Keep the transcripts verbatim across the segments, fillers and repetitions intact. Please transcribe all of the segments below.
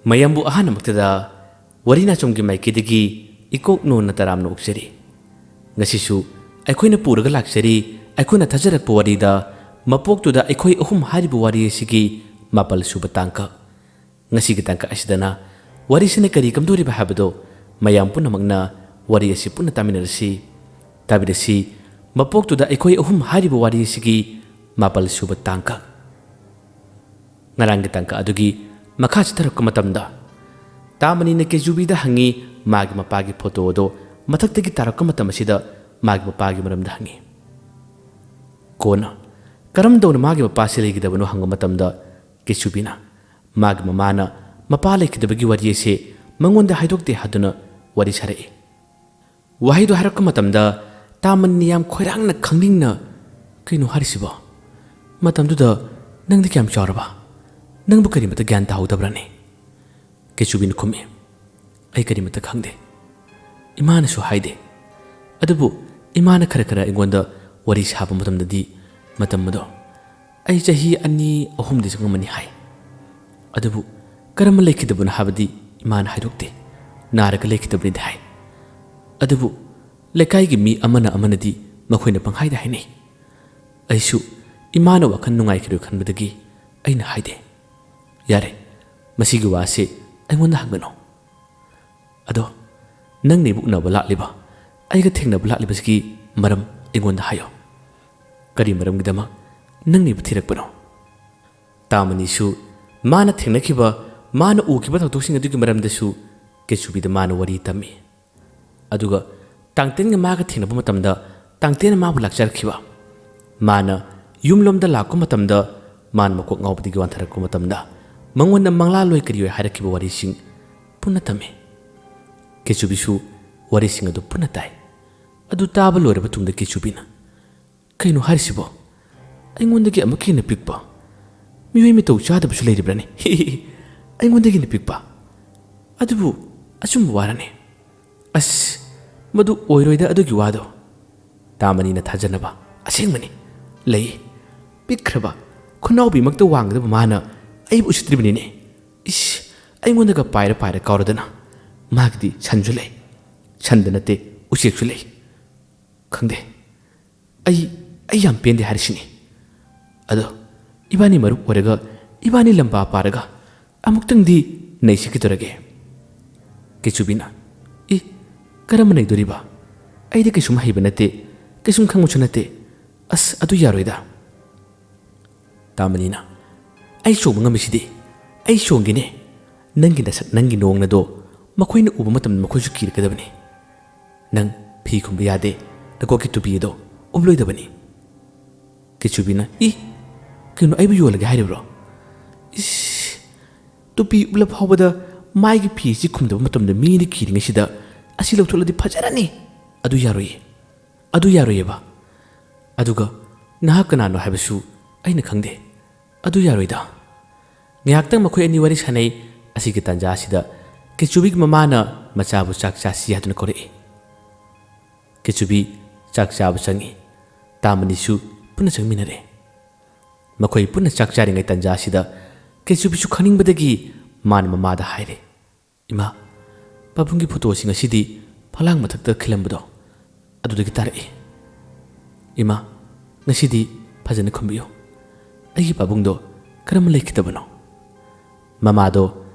ꯃꯌꯥꯝꯕꯨ ꯑꯍꯥꯟꯕꯃꯛꯇꯗ ꯋꯥꯔꯤ ꯅꯥꯆꯣꯝꯒꯤ ꯃꯥꯏꯀꯩꯗꯒꯤ ꯏꯀꯣꯛ ꯅꯣꯟꯅ ꯇꯔꯥꯝꯅ ꯑꯣꯛꯆꯔꯤ꯫ ꯉꯁꯤꯁꯨ ꯑꯩꯈꯣꯏꯅ ꯄꯨꯔꯒ ꯂꯥꯛꯆꯔꯤ, ꯑꯩꯈꯣꯏꯅ ꯊꯥꯖꯔꯛꯄ ꯋꯥꯔꯤꯗ ꯃꯄꯣꯛꯇꯨꯗ ꯑꯩꯈꯣꯏ ꯑꯍꯨꯝ ꯍꯥꯏꯔꯤꯕ ꯋꯥꯔꯤ ꯑꯁꯤꯒꯤ ꯃꯥꯄꯜ ꯁꯨꯕ ꯇꯥꯡꯀꯛ꯫ ꯉꯁꯤꯒꯤ ꯇꯥꯡꯀꯛ ꯑꯁꯤꯗꯅ ꯋꯥꯔꯤꯁꯤꯅ ꯀꯔꯤ ꯀꯝꯗꯧꯔꯤꯕ ꯍꯥꯏꯕꯗꯣ ꯃꯌꯥꯝ ꯄꯨꯝꯅꯃꯛꯅ ꯋꯥꯔꯤ ꯑꯁꯤ ꯄꯨꯟꯅ ꯇꯥꯃꯤꯟꯅꯔꯁꯤ꯫ ꯇꯥꯕꯤꯔꯁꯤ, ꯃꯄꯣꯛꯇꯨꯗ ꯑꯩꯈꯣꯏ ꯑꯍꯨꯝ ꯍꯥꯏꯔꯤꯕ ꯋꯥꯔꯤ ꯑꯁꯤꯒꯤ ꯃꯥꯄꯜ ꯁꯨꯕ ꯇꯥꯡꯀꯛ꯫ ꯉꯔꯥꯡꯒꯤ ꯇꯥꯡꯀꯛ ꯑꯗꯨꯒꯤ ꯃꯈꯥ ꯆꯠꯊꯔꯛꯄ ꯃꯇꯝꯗ, ꯇꯥꯃꯅꯤꯅ ꯀꯦꯖꯨꯕꯤꯗ ꯍꯪꯉꯤ, ꯃꯥꯒꯤ ꯃꯄꯥꯒꯤ ꯐꯣꯇꯣ ꯑꯗꯣ ꯃꯊꯛꯇꯒꯤ ꯇꯥꯔꯛꯄ ꯃꯇꯝ ꯑꯁꯤꯗ ꯃꯥꯒꯤ ꯃꯄꯥꯒꯤ ꯃꯔꯝꯗ ꯍꯪꯉꯤ꯫ ꯀꯣꯟꯅ, ꯀꯔꯝꯗꯧꯅ ꯃꯥꯒꯤ ꯃꯄꯥꯁꯤ ꯂꯩꯈꯤꯗꯕꯅꯣ ꯍꯪꯕ ꯃꯇꯝꯗ, ꯀꯦꯖꯨꯕꯤꯅ ꯃꯥꯒꯤ ꯃꯃꯥꯅ ꯃꯄꯥ ꯂꯩꯈꯤꯗꯕꯒꯤ ꯋꯥꯔꯤ ꯑꯁꯤ ꯃꯉꯣꯟꯗ ꯍꯥꯏꯗꯣꯛꯇꯦ ꯍꯥꯏꯗꯨꯅ ꯋꯥꯔꯤ ꯁꯥꯔꯛꯏ꯫ ꯋꯥꯍꯩꯗꯨ ꯍꯥꯏꯔꯛꯄ ꯃꯇꯝꯗ ꯇꯥꯃꯟꯅꯤ ꯌꯥꯝ ꯈꯣꯏꯔꯥꯡꯅ ꯈꯪꯅꯤꯡꯅ, "ꯀꯩꯅꯣ ꯍꯥꯏꯔꯤꯁꯤꯕꯣ? ꯃꯇꯝꯗꯨꯗ ꯅꯪꯗꯤ ꯀꯌꯥꯝ ꯆꯥꯎꯔꯕ? ꯅꯪꯕꯨ ꯀꯔꯤꯃꯠꯇ ꯒ꯭ꯌꯥꯟ ꯇꯥꯍꯧꯗꯕ꯭ꯔꯅꯦ?" ꯀꯦꯆꯨꯕꯤꯅ ꯈꯨꯝꯃꯤ, "ꯑꯩ ꯀꯔꯤꯃꯠꯇ ꯈꯪꯗꯦ꯫ ꯏꯃꯥꯅꯁꯨ ꯍꯥꯏꯗꯦ꯫ ꯑꯗꯨꯕꯨ ꯏꯃꯥꯅ ꯈꯔ ꯈꯔ ꯑꯩꯉꯣꯟꯗ ꯋꯥꯔꯤ ꯁꯥꯕ ꯃꯇꯝꯗꯗꯤ ꯃꯇꯝ ꯑꯗꯣ ꯑꯩ ꯆꯍꯤ ꯑꯅꯤ ꯑꯍꯨꯝꯗꯤ ꯆꯪꯉꯝꯃꯅꯤ ꯍꯥꯏ꯫ ꯑꯗꯨꯕꯨ ꯀꯔꯝꯅ ꯂꯩꯈꯤꯗꯕꯅꯣ ꯍꯥꯏꯕꯗꯤ ꯏꯃꯥꯅ ꯍꯥꯏꯗꯣꯛꯇꯦ꯫ ꯅꯥꯔꯒ ꯂꯩꯈꯤꯗꯕꯅꯤꯗꯤ ꯍꯥꯏ꯫ ꯑꯗꯨꯕꯨ ꯂꯩꯀꯥꯏꯒꯤ ꯃꯤ ꯑꯃꯅ ꯑꯃꯅꯗꯤ ꯃꯈꯣꯏꯅ ꯄꯪꯍꯥꯏꯗ ꯍꯥꯏꯅꯩ꯫ ꯑꯩꯁꯨ ꯏꯃꯥꯅ ꯋꯥꯈꯜ ꯅꯨꯡꯉꯥꯏꯈꯤꯔꯣꯏ ꯈꯟꯕꯗꯒꯤ ꯑꯩꯅ ꯍꯥꯏꯗꯦ꯫ ꯌꯥꯔꯦ, ꯃꯁꯤꯒꯤ ꯋꯥꯁꯤ ꯑꯩꯉꯣꯟꯗ ꯍꯪꯒꯅꯨ꯫ ꯑꯗꯣ ꯅꯪꯅ ꯏꯕꯨꯛ ꯎꯅꯕ ꯂꯥꯛꯂꯤꯕ, ꯑꯩꯒ ꯊꯦꯡꯅꯕ ꯂꯥꯛꯂꯤꯕꯁꯤꯒꯤ ꯃꯔꯝ ꯑꯩꯉꯣꯟꯗ ꯍꯥꯏꯌꯣ꯫ ꯀꯔꯤ ꯃꯔꯝꯒꯤꯗꯃꯛ ꯅꯪꯅ ꯏꯕꯨ ꯊꯤꯔꯛꯄꯅꯣ?" ꯇꯥꯃꯅꯤꯁꯨ ꯃꯥꯅ ꯊꯦꯡꯅꯈꯤꯕ, ꯃꯥꯅ ꯎꯈꯤꯕ ꯊꯧꯗꯣꯛꯁꯤꯡ ꯑꯗꯨꯒꯤ ꯃꯔꯝꯗꯁꯨ ꯀꯦꯆꯨꯕꯤꯗ ꯃꯥꯅ ꯋꯥꯔꯤ ꯇꯝꯃꯤ꯫ ꯑꯗꯨꯒ ꯇꯥꯡꯇꯦꯟꯒ ꯃꯥꯒ ꯊꯦꯡꯅꯕ ꯃꯇꯝꯗ ꯇꯥꯡꯇꯦꯟꯅ ꯃꯥꯕꯨ ꯂꯥꯛꯆꯔꯛꯈꯤꯕ, ꯃꯥꯅ ꯌꯨꯝꯂꯣꯝꯗ ꯂꯥꯛꯄ ꯃꯇꯝꯗ ꯃꯥꯅ ꯃꯀꯣꯛ ꯉꯥꯎꯕꯗꯒꯤ ꯋꯥꯟꯊꯔꯛꯄ ꯃꯇꯝꯗ ꯃꯉꯣꯟꯗ ꯃꯪꯂꯥ ꯂꯣꯏ ꯀꯔꯤ ꯑꯣꯏ ꯍꯥꯏꯔꯛꯈꯤꯕ ꯋꯥꯔꯤꯁꯤꯡ ꯄꯨꯟꯅ ꯇꯝꯃꯤ꯫ ꯀꯦꯆꯨꯕꯤꯁꯨ ꯋꯥꯔꯤꯁꯤꯡ ꯑꯗꯨ ꯄꯨꯟꯅ ꯇꯥꯏ꯫ ꯑꯗꯨ ꯇꯥꯕ ꯂꯣꯏꯔꯕ ꯇꯨꯡꯗ ꯀꯦꯆꯨꯕꯤꯅ, "ꯀꯩꯅꯣ ꯍꯥꯏꯔꯤꯁꯤꯕꯣ? ꯑꯩꯉꯣꯟꯗꯒꯤ ꯑꯃꯨꯛꯀ ꯍꯦꯟꯅ ꯄꯤꯛꯄ? ꯃꯤꯑꯣꯏ ꯃꯤꯇꯧ ꯆꯥꯗꯕꯁꯨ ꯂꯩꯔꯤꯕ꯭ꯔꯥꯅꯦ? ꯑꯩꯉꯣꯟꯗꯒꯤ ꯍꯦꯟꯅ ꯄꯤꯛꯄ? ꯑꯗꯨꯕꯨ ꯑꯆꯨꯝꯕ ꯋꯥꯔꯅꯦ? ꯑꯁ, ꯃꯗꯨ ꯑꯣꯏꯔꯣꯏꯗ ꯑꯗꯨꯒꯤ ꯋꯥꯗꯣ꯫ ꯇꯥꯃꯅꯤꯅ ꯊꯥꯖꯅꯕ꯫ ꯑꯁꯦꯡꯕꯅꯤ, ꯂꯩ꯫ ꯄꯤꯛꯈ꯭ꯔꯕ, ꯈꯨꯅꯥꯎꯕꯤꯃꯛꯇ ꯋꯥꯡꯒꯗꯕ ꯃꯥꯅ ꯑꯩꯕꯨ ꯎꯁꯤꯠꯇ꯭ꯔꯤꯕꯅꯤꯅꯦ꯫ ꯏꯁ, ꯑꯩꯉꯣꯟꯗꯒ ꯄꯥꯏꯔ ꯄꯥꯏꯔ ꯀꯥꯎꯔꯗꯅ꯫ ꯃꯥꯒꯤꯗꯤ ꯁꯟꯁꯨ ꯂꯩ, ꯁꯟꯗ ꯅꯠꯇꯦ, ꯎꯆꯦꯛꯁꯨ ꯂꯩ꯫ ꯈꯪꯗꯦ, ꯑꯩ ꯑꯩ ꯌꯥꯝ ꯄꯦꯟꯗꯦ ꯍꯥꯏꯔꯤꯁꯤꯅꯤ꯫ ꯑꯗꯣ ꯏꯕꯥꯅꯤ ꯃꯔꯨꯞ ꯑꯣꯏꯔꯒ, ꯏꯕꯥꯅꯤ ꯂꯝꯕꯥ ꯄꯥꯔꯒ ꯑꯃꯨꯛꯇꯪꯗꯤ ꯅꯩꯁꯤ ꯀꯩꯗꯧꯔꯒꯦ?" ꯀꯦꯆꯨꯕꯤꯅ, "ꯏ, ꯀꯔꯝꯕ ꯅꯩꯗꯣꯔꯤꯕ? ꯑꯩꯗꯤ ꯀꯩꯁꯨꯝ ꯍꯩꯕ ꯅꯠꯇꯦ, ꯀꯩꯁꯨꯝ ꯈꯪꯕꯁꯨ ꯅꯠꯇꯦ꯫ ꯑꯁ, ꯑꯗꯨ ꯌꯥꯔꯣꯏꯗ꯫" ꯇꯥꯃꯅꯤꯅ, "ꯑꯩ ꯆꯣꯡꯕ ꯉꯝꯃꯤꯁꯤꯗꯤ, ꯑꯩ ꯆꯣꯡꯒꯦꯅꯦ꯫ ꯅꯪꯒꯤ ꯅꯁꯛ, ꯅꯪꯒꯤ ꯅꯣꯡꯅꯗꯣ ꯃꯈꯣꯏꯅ ꯎꯕ ꯃꯇꯝꯗ ꯃꯈꯣꯏꯁꯨ ꯀꯤꯔꯛꯀꯗꯕꯅꯤ꯫ ꯅꯪ ꯐꯤ ꯈꯨꯝꯕ ꯌꯥꯗꯦ, ꯅꯀꯣꯛꯀꯤ ꯇꯨꯄꯤ ꯑꯗꯣ ꯎꯞꯂꯣꯏꯗꯕꯅꯤ꯫" ꯀꯦꯆꯨꯕꯤꯅ, "ꯏ, ꯀꯩꯅꯣ, ꯑꯩꯕꯨ ꯌꯣꯜꯂꯒꯦ ꯍꯥꯏꯔꯤꯕ꯭ꯔꯣ? ꯏꯁ, ꯇꯨꯄꯤ ꯎꯞꯂ ꯐꯥꯎꯕꯗ ꯃꯥꯏꯒꯤ ꯐꯤ ꯑꯁꯤ ꯈꯨꯝꯗꯕ ꯃꯇꯝꯗ ꯃꯤꯅ ꯀꯤꯔꯤꯉꯩꯁꯤꯗ ꯑꯁꯤ ꯂꯧꯊꯣꯛꯂꯗꯤ ꯐꯖꯔꯅꯤ꯫ ꯑꯗꯨ ꯌꯥꯔꯣꯏꯌꯦ, ꯑꯗꯨ ꯌꯥꯔꯣꯏꯌꯦꯕ꯫ ꯑꯗꯨꯒ ꯅꯍꯥꯛ ꯀꯅꯥꯅꯣ ꯍꯥꯏꯕꯁꯨ ꯑꯩꯅ ꯈꯪꯗꯦ꯫ ꯑꯗꯨ ꯌꯥꯔꯣꯏꯗ꯫" ꯉꯥꯏꯍꯥꯛꯇꯪ ꯃꯈꯣꯏ ꯑꯅꯤ ꯋꯥꯔꯤ ꯁꯥꯟꯅꯩ꯫ ꯑꯁꯤꯒꯤ ꯇꯥꯟꯖꯥ ꯑꯁꯤꯗ ꯀꯦꯆꯨꯕꯤꯒꯤ ꯃꯃꯥꯅ ꯃꯆꯥꯕꯨ ꯆꯥꯛ ꯆꯥꯁꯤ ꯍꯥꯏꯗꯨꯅ ꯀꯧꯔꯛꯏ꯫ ꯀꯦꯆꯨꯕꯤ ꯆꯥꯛ ꯆꯥꯕ ꯆꯪꯏ꯫ ꯇꯥꯃꯅꯤꯁꯨ ꯄꯨꯟꯅ ꯆꯪꯃꯤꯟꯅꯔꯦ꯫ ꯃꯈꯣꯏ ꯄꯨꯟꯅ ꯆꯥꯛ ꯆꯥꯔꯤꯉꯩ ꯇꯥꯟꯖꯥ ꯑꯁꯤꯗ ꯀꯦꯆꯨꯕꯤꯁꯨ ꯈꯪꯅꯤꯡꯕꯗꯒꯤ ꯃꯥꯅ ꯃꯃꯥꯗ ꯍꯥꯏꯔꯦ, "ꯏꯃꯥ, ꯄꯥꯕꯨꯡꯒꯤ ꯐꯣꯇꯣꯁꯤꯡ ꯑꯁꯤꯗꯤ ꯐꯛꯂꯥꯡ ꯃꯊꯛꯇ ꯈꯤꯜꯂꯝꯕꯗꯣ ꯑꯗꯨꯗꯒꯤ ꯇꯥꯔꯛꯏ꯫ ꯏꯃꯥ, ꯉꯁꯤꯗꯤ ꯐꯖꯅ ꯈꯨꯝꯕꯤꯌꯨ꯫ ꯑꯩꯒꯤ ꯄꯥꯕꯨꯡꯗꯣ ꯀꯔꯝꯅ ꯂꯩꯈꯤꯗꯕꯅꯣ?" ꯃꯃꯥꯗꯣ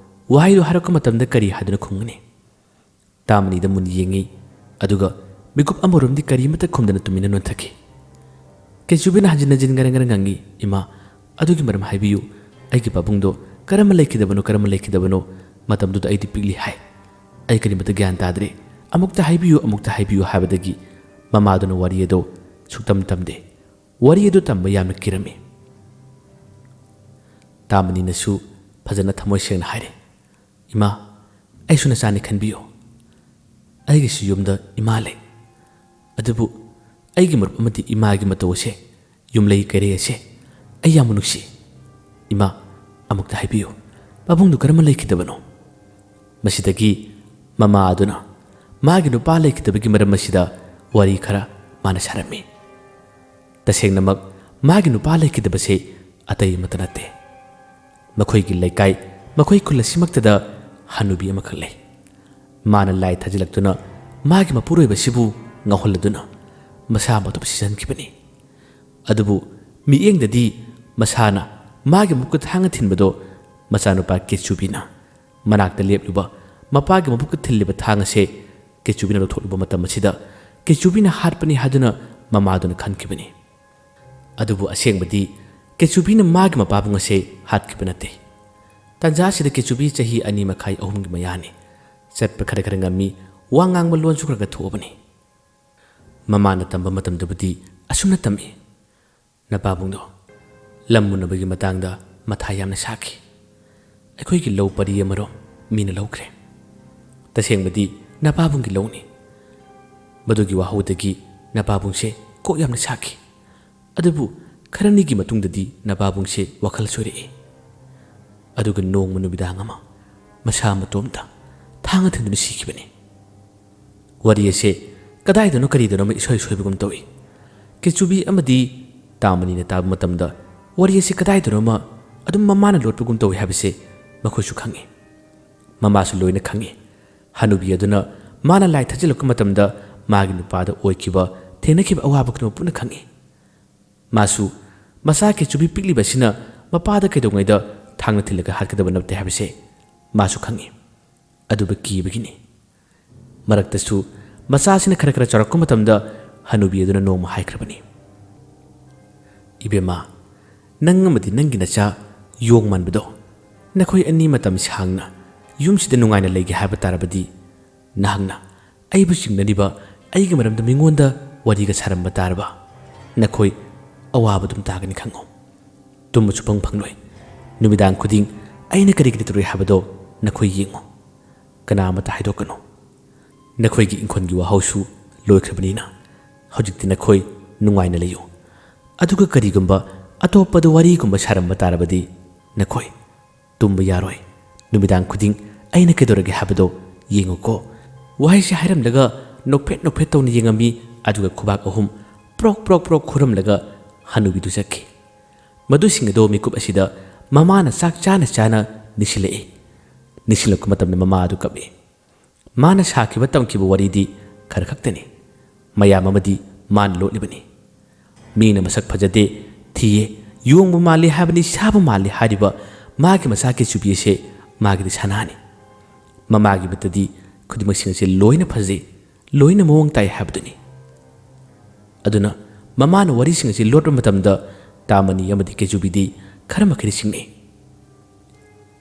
ꯋꯥꯍꯩꯗꯨ ꯍꯥꯏꯔꯛꯄ ꯃꯇꯝꯗ ꯀꯔꯤ ꯍꯥꯏꯗꯨꯅ ꯈꯨꯝꯒꯅꯤ? ꯇꯥꯃꯅꯤꯗ ꯃꯨꯟꯅ ꯌꯦꯡꯉꯤ, ꯑꯗꯨꯒ ꯃꯤꯀꯨꯞ ꯑꯃꯔꯣꯝꯗꯤ ꯀꯔꯤꯃꯠꯇ ꯈꯨꯝꯗꯅ ꯇꯨꯃꯤꯟꯅ ꯅꯣꯟꯊꯈꯤ꯫ ꯀꯦꯆꯨꯕꯤꯅ ꯍꯟꯖꯤꯟ ꯍꯟꯖꯤꯟ ꯉꯔꯪ ꯉꯔꯪ ꯉꯪꯉꯤ, "ꯏꯃꯥ, ꯑꯗꯨꯒꯤ ꯃꯔꯝ ꯍꯥꯏꯕꯤꯌꯨ꯫ ꯑꯩꯒꯤ ꯄꯥꯕꯨꯡꯗꯣ ꯀꯔꯝꯅ ꯂꯩꯈꯤꯗꯕꯅꯣ, ꯀꯔꯝꯅ ꯂꯩꯈꯤꯗꯕꯅꯣ? ꯃꯇꯝꯗꯨꯗ ꯑꯩꯗꯤ ꯄꯤꯛꯂꯤ ꯍꯥꯏ꯫ ꯑꯩ ꯀꯔꯤꯃꯠꯇ ꯒ꯭ꯌꯥꯟ ꯇꯥꯗ꯭ꯔꯦ꯫ ꯑꯃꯨꯛꯇ ꯍꯥꯏꯕꯤꯌꯨ, ꯑꯃꯨꯛꯇ ꯍꯥꯏꯕꯤꯌꯨ" ꯍꯥꯏꯕꯗꯒꯤ ꯃꯃꯥꯗꯨꯅ ꯋꯥꯔꯤ ꯑꯗꯨ ꯁꯨꯛꯇꯝ ꯇꯝꯗꯦ꯫ ꯋꯥꯔꯤ ꯑꯗꯨ ꯇꯝꯕ ꯌꯥꯝꯅ ꯀꯤꯔꯝꯃꯤ꯫ ꯇꯥꯃꯅꯤꯅꯁꯨ ꯐꯖꯅ ꯊꯃꯣꯏ ꯁꯦꯡꯅ ꯍꯥꯏꯔꯦ, "ꯏꯃꯥ, ꯑꯩꯁꯨ ꯅꯆꯥꯅꯤ ꯈꯟꯕꯤꯌꯨ꯫ ꯑꯩꯒꯤꯁꯨ ꯌꯨꯝꯗ ꯏꯃꯥ ꯂꯩ꯫ ꯑꯗꯨꯕꯨ ꯑꯩꯒꯤ ꯃꯔꯨꯞ ꯑꯃꯗꯤ ꯏꯃꯥꯒꯤ ꯃꯇꯧ ꯑꯁꯦ, ꯌꯨꯝꯂꯩ ꯀꯩꯔꯩ ꯑꯁꯦ ꯑꯩ ꯌꯥꯝꯅ ꯅꯨꯡꯁꯤ꯫ ꯏꯃꯥ, ꯑꯃꯨꯛꯇ ꯍꯥꯏꯕꯤꯌꯨ, ꯄꯥꯕꯨꯡꯗꯨ ꯀꯔꯝꯅ ꯂꯩꯈꯤꯗꯕꯅꯣ?" ꯃꯁꯤꯗꯒꯤ ꯃꯃꯥ ꯑꯗꯨꯅ ꯃꯥꯒꯤ ꯅꯨꯄꯥ ꯂꯩꯈꯤꯗꯕꯒꯤ ꯃꯔꯝ ꯑꯁꯤꯗ ꯋꯥꯔꯤ ꯈꯔ ꯃꯥꯅ ꯁꯥꯔꯝꯃꯤ꯫ ꯇꯁꯦꯡꯅꯃꯛ ꯃꯥꯒꯤ ꯅꯨꯄꯥ ꯂꯩꯈꯤꯗꯕꯁꯦ ꯑꯇꯩ ꯑꯃꯠꯇ ꯅꯠꯇꯦ꯫ ꯃꯈꯣꯏꯒꯤ ꯂꯩꯀꯥꯏ ꯃꯈꯣꯏ ꯈꯨꯜ ꯑꯁꯤꯃꯛꯇꯗ ꯍꯅꯨꯕꯤ ꯑꯃꯈꯛ ꯂꯩ꯫ ꯃꯥꯅ ꯂꯥꯏ ꯊꯥꯖꯤꯜꯂꯛꯇꯨꯅ ꯃꯥꯒꯤ ꯃꯄꯨꯔꯣꯏꯕꯁꯤꯕꯨ ꯉꯥꯎꯍꯜꯂꯗꯨꯅ ꯃꯁꯥ ꯃꯇꯣꯞ ꯁꯤꯖꯤꯟꯈꯤꯕꯅꯤ꯫ ꯑꯗꯨꯕꯨ ꯃꯤꯠꯌꯦꯡꯗꯗꯤ ꯃꯁꯥꯅ ꯃꯥꯒꯤ ꯃꯕꯨꯛꯇ ꯊꯥꯡꯅ ꯊꯤꯟꯕꯗꯣ ꯃꯆꯥꯅꯨꯄꯥ ꯀꯦꯆꯨꯕꯤꯅ ꯃꯅꯥꯛꯇ ꯂꯦꯞꯂꯤꯕ ꯃꯄꯥꯒꯤ ꯃꯕꯨꯛꯇ ꯊꯤꯜꯂꯤꯕ ꯊꯥꯡ ꯑꯁꯦ ꯀꯦꯆꯨꯕꯤꯅ ꯂꯧꯊꯣꯛꯂꯨꯕ ꯃꯇꯝ ꯑꯁꯤꯗ ꯀꯦꯆꯨꯕꯤꯅ ꯍꯥꯠꯄꯅꯤ ꯍꯥꯏꯗꯨꯅ ꯃꯃꯥꯗꯨꯅ ꯈꯟꯈꯤꯕꯅꯤ꯫ ꯑꯗꯨꯕꯨ ꯑꯁꯦꯡꯕꯗꯤ ꯀꯦꯆꯨꯕꯤꯅ ꯃꯥꯒꯤ ꯃꯄꯥꯕꯨꯡ ꯑꯁꯦ ꯍꯥꯠꯈꯤꯕ ꯅꯠꯇꯦ꯫ ꯇꯥꯟꯖꯥ ꯑꯁꯤꯗ ꯀꯦꯆꯨꯕꯤ ꯆꯍꯤ ꯑꯅꯤ ꯃꯈꯥꯏ ꯑꯍꯨꯝꯒꯤ ꯃꯌꯥꯅꯤ꯫ ꯆꯠꯄ ꯈꯔ ꯈꯔ ꯉꯝꯃꯤ, ꯋꯥ ꯉꯥꯡꯕ ꯂꯣꯟꯁꯨ ꯈꯔ ꯈꯔ ꯊꯣꯛꯑꯕꯅꯤ꯫ ꯃꯃꯥꯅ ꯇꯝꯕ ꯃꯇꯝꯗꯕꯨꯗꯤ ꯑꯁꯨꯝꯅ ꯇꯝꯃꯤ: "ꯅꯄꯥꯕꯨꯡꯗꯣ ꯂꯝ ꯃꯨꯟꯅꯕꯒꯤ ꯃꯇꯥꯡꯗ ꯃꯊꯥ ꯌꯥꯝꯅ ꯁꯥꯈꯤ꯫ ꯑꯩꯈꯣꯏꯒꯤ ꯂꯧ ꯄꯔꯤ ꯑꯃꯔꯣꯝ ꯃꯤꯅ ꯂꯧꯈ꯭ꯔꯦ꯫ ꯇꯁꯦꯡꯕꯗꯤ ꯅꯄꯥꯕꯨꯡꯒꯤ ꯂꯧꯅꯤ꯫ ꯃꯗꯨꯒꯤ ꯋꯥꯍꯧꯗꯒꯤ ꯅꯄꯥꯕꯨꯡꯁꯦ ꯀꯣꯛ ꯌꯥꯝꯅ ꯁꯥꯈꯤ꯫ ꯑꯗꯨꯕꯨ ꯈꯔꯅꯤꯒꯤ ꯃꯇꯨꯡꯗꯗꯤ ꯅꯄꯥꯕꯨꯡꯁꯦ ꯋꯥꯈꯜ ꯁꯣꯏꯔꯛꯏ꯫ ꯑꯗꯨꯒ ꯅꯣꯡꯃ ꯅꯨꯃꯤꯗꯥꯡ ꯑꯃ ꯃꯁꯥ ꯃꯇꯣꯝꯇ ꯊꯥꯡꯅ ꯊꯤꯟꯗꯨꯅ ꯁꯤꯈꯤꯕꯅꯤ꯫" ꯋꯥꯔꯤ ꯑꯁꯦ ꯀꯗꯥꯏꯗꯅꯣ ꯀꯔꯤꯗꯅꯣ ꯑꯃ ꯏꯁꯣꯏ ꯁꯣꯏꯕꯒꯨꯝ ꯇꯧꯏ꯫ ꯀꯦꯆꯨꯕꯤ ꯑꯃꯗꯤ ꯇꯥꯃꯅꯤꯅ ꯇꯥꯕ ꯃꯇꯝꯗ ꯋꯥꯔꯤ ꯑꯁꯤ ꯀꯗꯥꯏꯗꯅꯣ ꯑꯃ ꯑꯗꯨꯝ ꯃꯃꯥꯅ ꯂꯣꯠꯄꯒꯨꯝ ꯇꯧꯏ ꯍꯥꯏꯕꯁꯦ ꯃꯈꯣꯏꯁꯨ ꯈꯪꯏ꯫ ꯃꯃꯥꯁꯨ ꯂꯣꯏꯅ ꯈꯪꯏ꯫ ꯍꯅꯨꯕꯤ ꯑꯗꯨꯅ ꯃꯥꯅ ꯂꯥꯏ ꯊꯥꯖꯤꯜꯂꯛꯄ ꯃꯇꯝꯗ ꯃꯥꯒꯤ ꯅꯨꯄꯥꯗ ꯑꯣꯏꯈꯤꯕ, ꯊꯦꯡꯅꯈꯤꯕ ꯑꯋꯥꯕ ꯈꯨꯗꯤꯡꯃꯛ ꯄꯨꯟꯅ ꯈꯪꯏ꯫ ꯃꯥꯁꯨ ꯃꯆꯥ ꯀꯦꯆꯨꯕꯤ ꯄꯤꯛꯂꯤꯕꯁꯤꯅ ꯃꯄꯥꯗ ꯀꯩꯗꯧꯉꯩꯗ ꯊꯥꯡꯅ ꯊꯤꯜꯂꯒ ꯍꯥꯠꯀꯗꯕ ꯅꯠꯇꯦ ꯍꯥꯏꯕꯁꯦ ꯃꯥꯁꯨ ꯈꯪꯏ꯫ ꯑꯗꯨꯕꯨ ꯀꯤꯕꯒꯤꯅꯤ꯫ ꯃꯔꯛꯇꯁꯨ ꯃꯆꯥꯁꯤꯅ ꯈꯔ ꯈꯔ ꯆꯥꯎꯔꯛꯄ ꯃꯇꯝꯗ ꯍꯅꯨꯕꯤ ꯑꯗꯨꯅ ꯅꯣꯡꯃ ꯍꯥꯏꯈ꯭ꯔꯕꯅꯤ, "ꯏꯕꯦꯝꯃ, ꯅꯪ ꯑꯃꯗꯤ ꯅꯪꯒꯤ ꯅꯆꯥ ꯌꯣꯡ ꯃꯥꯟꯕꯗꯣ, ꯅꯈꯣꯏ ꯑꯅꯤ ꯃꯇꯝ ꯁꯥꯡꯅ ꯌꯨꯝꯁꯤꯗ ꯅꯨꯡꯉꯥꯏꯅ ꯂꯩꯒꯦ ꯍꯥꯏꯕ ꯇꯥꯔꯕꯗꯤ ꯅꯍꯥꯛꯅ ꯑꯩꯕꯨ ꯆꯤꯡꯅꯔꯤꯕ ꯑꯩꯒꯤ ꯃꯔꯝꯗ ꯃꯤꯉꯣꯟꯗ ꯋꯥꯔꯤꯒ ꯁꯥꯔꯝꯕ ꯇꯥꯔꯕ ꯅꯈꯣꯏ ꯑꯋꯥꯕ ꯑꯗꯨꯝ ꯇꯥꯒꯅꯤ ꯈꯪꯉꯨ꯫ ꯇꯨꯝꯕ ꯁꯨꯐꯪ ꯐꯪꯂꯣꯏ꯫ ꯅꯨꯃꯤꯗꯥꯡ ꯈꯨꯗꯤꯡ ꯑꯩꯅ ꯀꯔꯤ ꯀꯔꯤ ꯇꯧꯔꯤ ꯍꯥꯏꯕꯗꯣ ꯅꯈꯣꯏ ꯌꯦꯡꯉꯨ꯫ ꯀꯅꯥ ꯑꯃꯠꯇ ꯍꯥꯏꯗꯣꯛꯀꯅꯨ꯫ ꯅꯈꯣꯏꯒꯤ ꯏꯪꯈꯣꯜꯒꯤ ꯋꯥꯍꯧꯁꯨ ꯂꯣꯏꯈ꯭ꯔꯕꯅꯤꯅ ꯍꯧꯖꯤꯛꯇꯤ ꯅꯈꯣꯏ ꯅꯨꯡꯉꯥꯏꯅ ꯂꯩꯌꯨ꯫ ꯑꯗꯨꯒ ꯀꯔꯤꯒꯨꯝꯕ ꯑꯇꯣꯞꯄꯗ ꯋꯥꯔꯤꯒꯨꯝꯕ ꯁꯥꯔꯝꯕ ꯇꯥꯔꯕꯗꯤ ꯅꯈꯣꯏ ꯇꯨꯝꯕ ꯌꯥꯔꯣꯏ꯫ ꯅꯨꯃꯤꯗꯥꯡ ꯈꯨꯗꯤꯡ ꯑꯩꯅ ꯀꯩꯗꯧꯔꯒꯦ ꯍꯥꯏꯕꯗꯣ ꯌꯦꯡꯉꯨꯀꯣ꯫" ꯋꯥꯍꯩꯁꯤ ꯍꯥꯏꯔꯝꯂꯒ ꯅꯣꯛꯐꯦꯠ ꯅꯣꯛꯐꯦꯠ ꯇꯧꯅ ꯌꯦꯡꯉꯝꯃꯤ꯫ ꯑꯗꯨꯒ ꯈꯨꯕꯥꯛ ꯑꯍꯨꯝ ꯄ꯭ꯔꯣꯛ ꯄ꯭ꯔꯣꯛ ꯄ꯭ꯔꯣꯛ ꯈꯨꯔꯝꯂꯒ ꯍꯅꯨꯕꯤꯗꯨ ꯆꯠꯈꯤ꯫ ꯃꯗꯨꯁꯤꯡ ꯑꯗꯣ ꯃꯤꯀꯨꯞ ꯑꯁꯤꯗ ꯃꯃꯥꯅ ꯆꯥꯛ ꯆꯥꯅ ꯆꯥꯅ ꯅꯤꯡꯁꯤꯡꯂꯛꯏ꯫ ꯅꯤꯡꯁꯤꯡꯂꯛꯄ ꯃꯇꯝꯗ ꯃꯃꯥ ꯑꯗꯨ ꯀꯞꯂꯤ꯫ ꯃꯥꯅ ꯁꯥꯈꯤꯕ ꯇꯝꯈꯤꯕ ꯋꯥꯔꯤꯗꯤ ꯈꯔ ꯈꯛꯇꯅꯤ꯫ ꯃꯌꯥꯝ ꯑꯃꯗꯤ ꯃꯥꯅ ꯂꯣꯠꯂꯤꯕꯅꯤ꯫ ꯃꯤꯅ ꯃꯁꯛ ꯐꯖꯗꯦ, ꯊꯤꯌꯦ, ꯌꯣꯡꯕ ꯃꯥꯜꯂꯤ ꯍꯥꯏꯕꯅꯤ, ꯁꯥꯕ ꯃꯥꯜꯂꯤ ꯍꯥꯏꯔꯤꯕ ꯃꯥꯒꯤ ꯃꯆꯥ ꯀꯦꯆꯨꯕꯤ ꯑꯁꯦ ꯃꯥꯒꯤꯗꯤ ꯁꯅꯥꯅꯤ꯫ ꯃꯃꯥꯒꯤ ꯃꯤꯠꯇꯗꯤ ꯈꯨꯗꯤꯡꯃꯛꯁꯤꯡ ꯑꯁꯤ ꯂꯣꯏꯅ ꯐꯖꯩ, ꯂꯣꯏꯅ ꯃꯑꯣꯡ ꯇꯥꯏ ꯍꯥꯏꯕꯗꯨꯅꯤ꯫ ꯑꯗꯨꯅ ꯃꯃꯥꯅ ꯋꯥꯔꯤꯁꯤꯡ ꯑꯁꯤ ꯂꯣꯠꯄ ꯃꯇꯝꯗ ꯇꯥꯃꯅꯤ ꯑꯃꯗꯤ ꯀꯦꯆꯨꯕꯤꯗꯤ ꯈꯔ ꯃꯈꯩꯗꯤ ꯁꯤꯡꯅꯩ꯫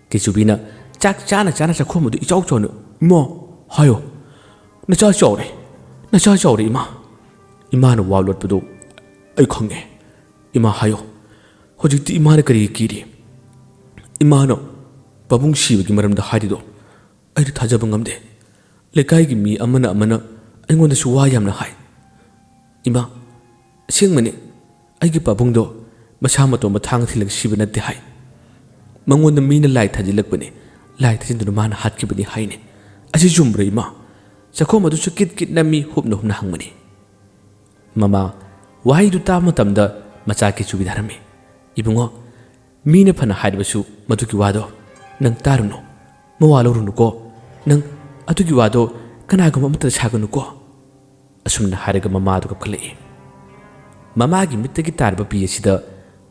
ꯀꯦꯆꯨꯕꯤꯅ ꯆꯥꯛ ꯆꯥꯅ ꯆꯥꯅ ꯆꯥꯛꯈꯣꯝ ꯑꯗꯨ ꯏꯆꯥꯎ ꯆꯥꯎꯅ, "ꯏꯃꯥ, ꯍꯥꯏꯌꯣ, ꯅꯆꯥ ꯆꯥꯎꯔꯦ, ꯅꯆꯥ ꯆꯥꯎꯔꯦ ꯏꯃꯥ꯫ ꯏꯃꯥꯅ ꯋꯥ ꯂꯣꯠꯄꯗꯨ ꯑꯩ ꯈꯪꯉꯦ꯫ ꯏꯃꯥ, ꯍꯥꯏꯌꯣ, ꯍꯧꯖꯤꯛꯇꯤ ꯏꯃꯥꯅ ꯀꯔꯤꯒꯤ ꯀꯤꯔꯤ? ꯏꯃꯥꯅ ꯄꯥꯕꯨꯡ ꯁꯤꯕꯒꯤ ꯃꯔꯝꯗ ꯍꯥꯏꯔꯤꯗꯣ ꯑꯩꯗꯤ ꯊꯥꯖꯕ ꯉꯝꯗꯦ꯫ ꯂꯩꯀꯥꯏꯒꯤ ꯃꯤ ꯑꯃꯅ ꯑꯃꯅ ꯑꯩꯉꯣꯟꯗꯁꯨ ꯋꯥ ꯌꯥꯝꯅ ꯍꯥꯏ꯫ ꯏꯃꯥ, ꯑꯁꯦꯡꯕꯅꯤ, ꯑꯩꯒꯤ ꯄꯥꯕꯨꯡꯗꯣ ꯃꯁꯥ ꯃꯇꯣꯝꯕ ꯊꯥꯡ ꯊꯤꯜꯂꯒ ꯁꯤꯕ ꯅꯠꯇꯦ ꯍꯥꯏ꯫ ꯃꯉꯣꯟꯗ ꯃꯤꯅ ꯂꯥꯏ ꯊꯥꯖꯤꯜꯂꯛꯄꯅꯤ, ꯂꯥꯏ ꯊꯥꯖꯤꯟꯗꯨꯅ ꯃꯥꯅ ꯍꯥꯠꯈꯤꯕꯅꯤ ꯍꯥꯏꯅꯦ꯫ ꯑꯁꯤ ꯆꯨꯝꯕ꯭ꯔꯥ ꯏꯃꯥ?" ꯆꯥꯛꯈꯣꯝ ꯑꯗꯨꯁꯨ ꯀꯤꯠ ꯀꯤꯠ ꯅꯝꯃꯤ, ꯍꯨꯞꯅ ꯍꯨꯞꯅ ꯍꯪꯕꯅꯤ꯫ ꯃꯃꯥ ꯋꯥꯍꯩꯗꯨ ꯇꯥꯕ ꯃꯇꯝꯗ ꯃꯆꯥ ꯀꯦꯆꯨꯕꯤꯗ ꯍꯥꯏꯔꯝꯃꯤ, "ꯏꯕꯨꯡꯉꯣ, ꯃꯤꯅ ꯐꯅ ꯍꯥꯏꯔꯕꯁꯨ ꯃꯗꯨꯒꯤ ꯋꯥꯗꯣ ꯅꯪ ꯇꯥꯔꯨꯅꯨ, ꯃꯋꯥ ꯂꯧꯔꯨꯅꯨꯀꯣ꯫ ꯅꯪ ꯑꯗꯨꯒꯤ ꯋꯥꯗꯣ ꯀꯅꯥꯒꯨꯝꯕ ꯑꯃꯠꯇꯗ ꯁꯥꯒꯅꯨꯀꯣ"꯫ ꯑꯁꯨꯝꯅ ꯍꯥꯏꯔꯒ ꯃꯃꯥꯗꯨ ꯀꯞꯈꯠꯂꯛꯏ꯫ ꯃꯃꯥꯒꯤ ꯃꯤꯠꯇꯒꯤ ꯇꯥꯔꯕ ꯄꯤ ꯑꯁꯤꯗ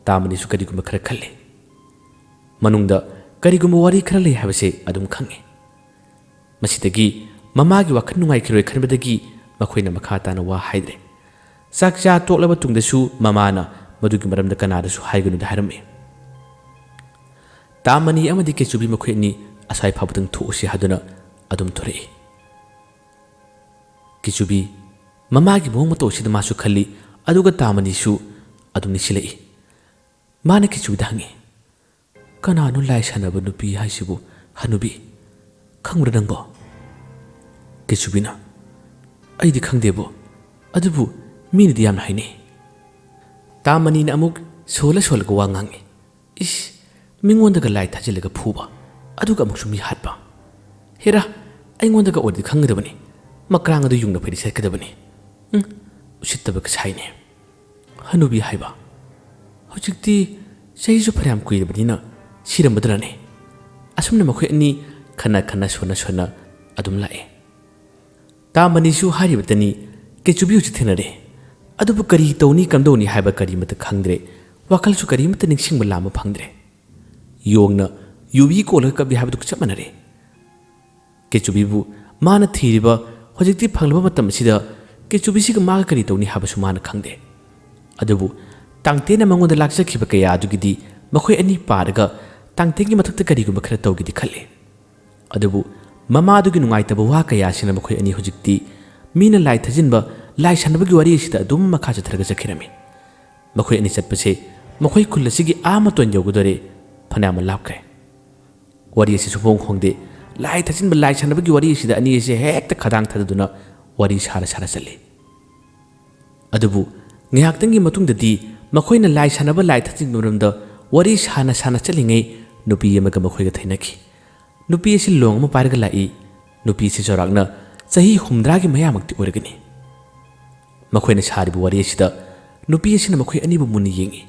ꯇꯥꯃꯅꯤꯁꯨ ꯀꯔꯤꯒꯨꯝꯕ ꯈꯔ ꯈꯜꯂꯤ꯫ ꯃꯅꯨꯡꯗ ꯀꯔꯤꯒꯨꯝꯕ ꯋꯥꯔꯤ ꯈꯔ ꯂꯩ ꯍꯥꯏꯕꯁꯦ ꯑꯗꯨꯝ ꯈꯪꯉꯤ꯫ ꯃꯁꯤꯗꯒꯤ ꯃꯃꯥꯒꯤ ꯋꯥꯈꯜ ꯅꯨꯡꯉꯥꯏꯈꯤꯔꯣꯏ ꯈꯟꯕꯗꯒꯤ ꯃꯈꯣꯏꯅ ꯃꯈꯥ ꯇꯥꯅ ꯋꯥ ꯍꯥꯏꯗ꯭ꯔꯦ꯫ ꯆꯥꯛ ꯆꯥ ꯇꯣꯛꯂꯕ ꯇꯨꯡꯗꯁꯨ ꯃꯃꯥꯅ ꯃꯗꯨꯒꯤ ꯃꯔꯝꯗ ꯀꯅꯥꯗꯁꯨ ꯍꯥꯏꯒꯅꯨꯗ ꯍꯥꯏꯔꯝꯃꯤ꯫ ꯇꯥꯃꯅꯤ ꯑꯃꯗꯤ ꯀꯦꯆꯨꯕꯤ ꯃꯈꯣꯏ ꯑꯅꯤ ꯑꯁ꯭ꯋꯥꯏ ꯐꯥꯎꯕꯗꯪ ꯊꯣꯛꯎꯁꯤ ꯍꯥꯏꯗꯨꯅ ꯑꯗꯨꯝ ꯊꯣꯔꯛꯏ꯫ ꯀꯦꯆꯨꯕꯤ ꯃꯃꯥꯒꯤ ꯃꯑꯣꯡ ꯃꯇꯧ ꯑꯁꯤꯗ ꯃꯥꯁꯨ ꯈꯜꯂꯤ, ꯑꯗꯨꯒ ꯇꯥꯃꯅꯤꯁꯨ ꯑꯗꯨꯝ ꯅꯤꯡꯁꯤꯡꯂꯛꯏ꯫ ꯃꯥꯅ ꯀꯦꯆꯨꯕꯤꯗ ꯍꯪꯉꯤ, "ꯀꯅꯥꯅꯣ ꯂꯥꯏ ꯁꯥꯟꯅꯕ ꯅꯨꯄꯤ ꯍꯥꯏꯁꯤꯕꯨ, ꯍꯅꯨꯕꯤ? ꯈꯪꯕ꯭ꯔꯥ ꯅꯪꯕꯣ?" ꯀꯦꯆꯨꯕꯤꯅ, "ꯑꯩꯗꯤ ꯈꯪꯗꯦꯕꯣ, ꯑꯗꯨꯕꯨ ꯃꯤꯅꯗꯤ ꯌꯥꯝꯅ ꯍꯥꯏꯅꯩ"꯫ ꯇꯥꯃꯅꯤꯅ ꯑꯃꯨꯛ ꯁꯣꯜꯂ ꯁꯣꯜꯂꯒ ꯋꯥ ꯉꯥꯡꯉꯤ꯫ "ꯏꯁ, ꯃꯤꯉꯣꯟꯗꯒ ꯂꯥꯏ ꯊꯥꯖꯤꯜꯂꯒ ꯐꯨꯕ, ꯑꯗꯨꯒ ꯑꯃꯨꯛꯁꯨ ꯃꯤ ꯍꯥꯠꯄ꯫ ꯍꯦꯔꯥ, ꯑꯩꯉꯣꯟꯗꯒ ꯑꯣꯏꯔꯗꯤ ꯈꯪꯒꯗꯕꯅꯤ, ꯃꯀ꯭ꯔꯥꯡ ꯑꯗꯨ ꯌꯨꯡꯅ ꯐꯩꯗꯤ ꯁꯦꯠꯀꯗꯕꯅꯤ꯫ ꯎꯝ, ꯎꯁꯤꯠꯇꯕꯒ ꯁꯥꯏꯅꯦ꯫ ꯍꯅꯨꯕꯤ ꯍꯥꯏꯕ, ꯍꯧꯖꯤꯛꯇꯤ ꯆꯍꯤꯁꯨ ꯐꯅꯌꯥꯝ ꯀꯨꯏꯔꯕꯅꯤꯅ ꯁꯤꯔꯝꯃꯗ꯭ꯔꯅꯦ?" ꯑꯁꯨꯝꯅ ꯃꯈꯣꯏ ꯑꯅꯤ ꯈꯟꯅ ꯈꯟꯅ ꯁꯣꯟꯅ ꯁꯣꯟꯅ ꯑꯗꯨꯝ ꯂꯥꯛꯑꯦ꯫ ꯇꯥꯃꯅꯤꯁꯨ ꯍꯥꯏꯔꯤꯕꯇꯅꯤ, ꯀꯦꯆꯨꯕꯤ ꯍꯧꯖꯤꯛ ꯊꯦꯡꯅꯔꯦ꯫ ꯑꯗꯨꯕꯨ ꯀꯔꯤ ꯇꯧꯅꯤ ꯀꯝꯗꯧꯅꯤ ꯍꯥꯏꯕ ꯀꯔꯤꯃꯠꯇ ꯈꯪꯗ꯭ꯔꯦ꯫ ꯋꯥꯈꯜꯁꯨ ꯀꯔꯤꯃꯠꯇ ꯅꯤꯡꯁꯤꯡꯕ ꯂꯥꯝꯕ ꯐꯪꯗ꯭ꯔꯦ꯫ ꯌꯣꯡꯅ ꯌꯨꯕꯤ ꯀꯣꯜꯂꯒ ꯀꯞꯄꯤ ꯍꯥꯏꯕꯗꯨꯒ ꯆꯞ ꯃꯥꯟꯅꯔꯦ꯫ ꯀꯦꯆꯨꯕꯤꯕꯨ ꯃꯥꯅ ꯊꯤꯔꯤꯕ ꯍꯧꯖꯤꯛꯇꯤ ꯐꯪꯂꯕ ꯃꯇꯝ ꯑꯁꯤꯗ ꯀꯦꯆꯨꯕꯤꯁꯤꯒ ꯃꯥꯒ ꯀꯔꯤ ꯇꯧꯅꯤ ꯍꯥꯏꯕꯁꯨ ꯃꯥꯅ ꯈꯪꯗꯦ꯫ ꯑꯗꯨꯕꯨ ꯇꯥꯡꯇꯦꯟꯅ ꯃꯉꯣꯟꯗ ꯂꯥꯛꯆꯈꯤꯕ ꯀꯌꯥ ꯑꯗꯨꯒꯤꯗꯤ ꯃꯈꯣꯏ ꯑꯅꯤ ꯄꯥꯔꯒ ꯇꯥꯡꯇꯦꯟꯒꯤ ꯃꯊꯛꯇ ꯀꯔꯤꯒꯨꯝꯕ ꯈꯔ ꯇꯧꯒꯦꯗꯤ ꯈꯜꯂꯤ꯫ ꯑꯗꯨꯕꯨ ꯃꯃꯥꯗꯨꯒꯤ ꯅꯨꯡꯉꯥꯏꯇꯕ ꯋꯥ ꯀꯌꯥꯁꯤꯅ ꯃꯈꯣꯏ ꯑꯅꯤ ꯍꯧꯖꯤꯛꯇꯤ ꯃꯤꯅ ꯂꯥꯏ ꯊꯥꯖꯤꯟꯕ, ꯂꯥꯏ ꯁꯥꯟꯅꯕꯒꯤ ꯋꯥꯔꯤ ꯑꯁꯤꯗ ꯑꯗꯨꯝ ꯃꯈꯥ ꯆꯠꯊꯔꯒ ꯆꯠꯈꯤꯔꯝꯃꯤ꯫ ꯃꯈꯣꯏ ꯑꯅꯤ ꯆꯠꯄꯁꯦ ꯃꯈꯣꯏ ꯈꯨꯜ ꯑꯁꯤꯒꯤ ꯑꯥ ꯃꯇꯣꯟ ꯌꯧꯒꯗꯣꯔꯦ, ꯐꯅꯌꯥꯝ ꯂꯥꯞꯈ꯭ꯔꯦ꯫ ꯋꯥꯔꯤ ꯑꯁꯤ ꯁꯨꯡꯍꯣꯡ ꯍꯣꯡꯗꯦ꯫ ꯂꯥꯏ ꯊꯥꯖꯤꯟꯕ, ꯂꯥꯏ ꯁꯥꯟꯅꯕꯒꯤ ꯋꯥꯔꯤ ꯑꯁꯤꯗ ꯑꯅꯤ ꯑꯁꯦ ꯍꯦꯛꯇ ꯈꯗꯥꯡ ꯊꯥꯗꯗꯨꯅ ꯋꯥꯔꯤ ꯁꯥꯔ ꯁꯥꯔ ꯆꯠꯂꯤ꯫ ꯑꯗꯨꯕꯨ ꯉꯥꯏꯍꯥꯛꯇꯪꯒꯤ ꯃꯇꯨꯡꯗꯗꯤ ꯃꯈꯣꯏꯅ ꯂꯥꯏ ꯁꯥꯟꯅꯕ, ꯂꯥꯏ ꯊꯥꯖꯤꯟꯕ ꯃꯔꯝꯗ ꯋꯥꯔꯤ ꯁꯥꯅ ꯁꯥꯅ ꯆꯠꯂꯤꯉꯩ ꯅꯨꯄꯤ ꯑꯃꯒ ꯃꯈꯣꯏꯒ ꯊꯦꯡꯅꯈꯤ꯫ ꯅꯨꯄꯤ ꯑꯁꯤ ꯂꯣꯡ ꯑꯃ ꯄꯥꯏꯔꯒ ꯂꯥꯛꯏ꯫ ꯅꯨꯄꯤ ꯑꯁꯤ ꯆꯥꯎꯔꯥꯛꯅ ꯆꯍꯤ ꯍꯨꯝꯗ꯭ꯔꯥꯒꯤ ꯃꯌꯥꯃꯛꯇꯤ ꯑꯣꯏꯔꯒꯅꯤ꯫ ꯃꯈꯣꯏꯅ ꯁꯥꯔꯤꯕ ꯋꯥꯔꯤ ꯑꯁꯤꯗ ꯅꯨꯄꯤ ꯑꯁꯤꯅ ꯃꯈꯣꯏ ꯑꯅꯤꯕꯨ ꯃꯨꯟꯅ ꯌꯦꯡꯏ꯫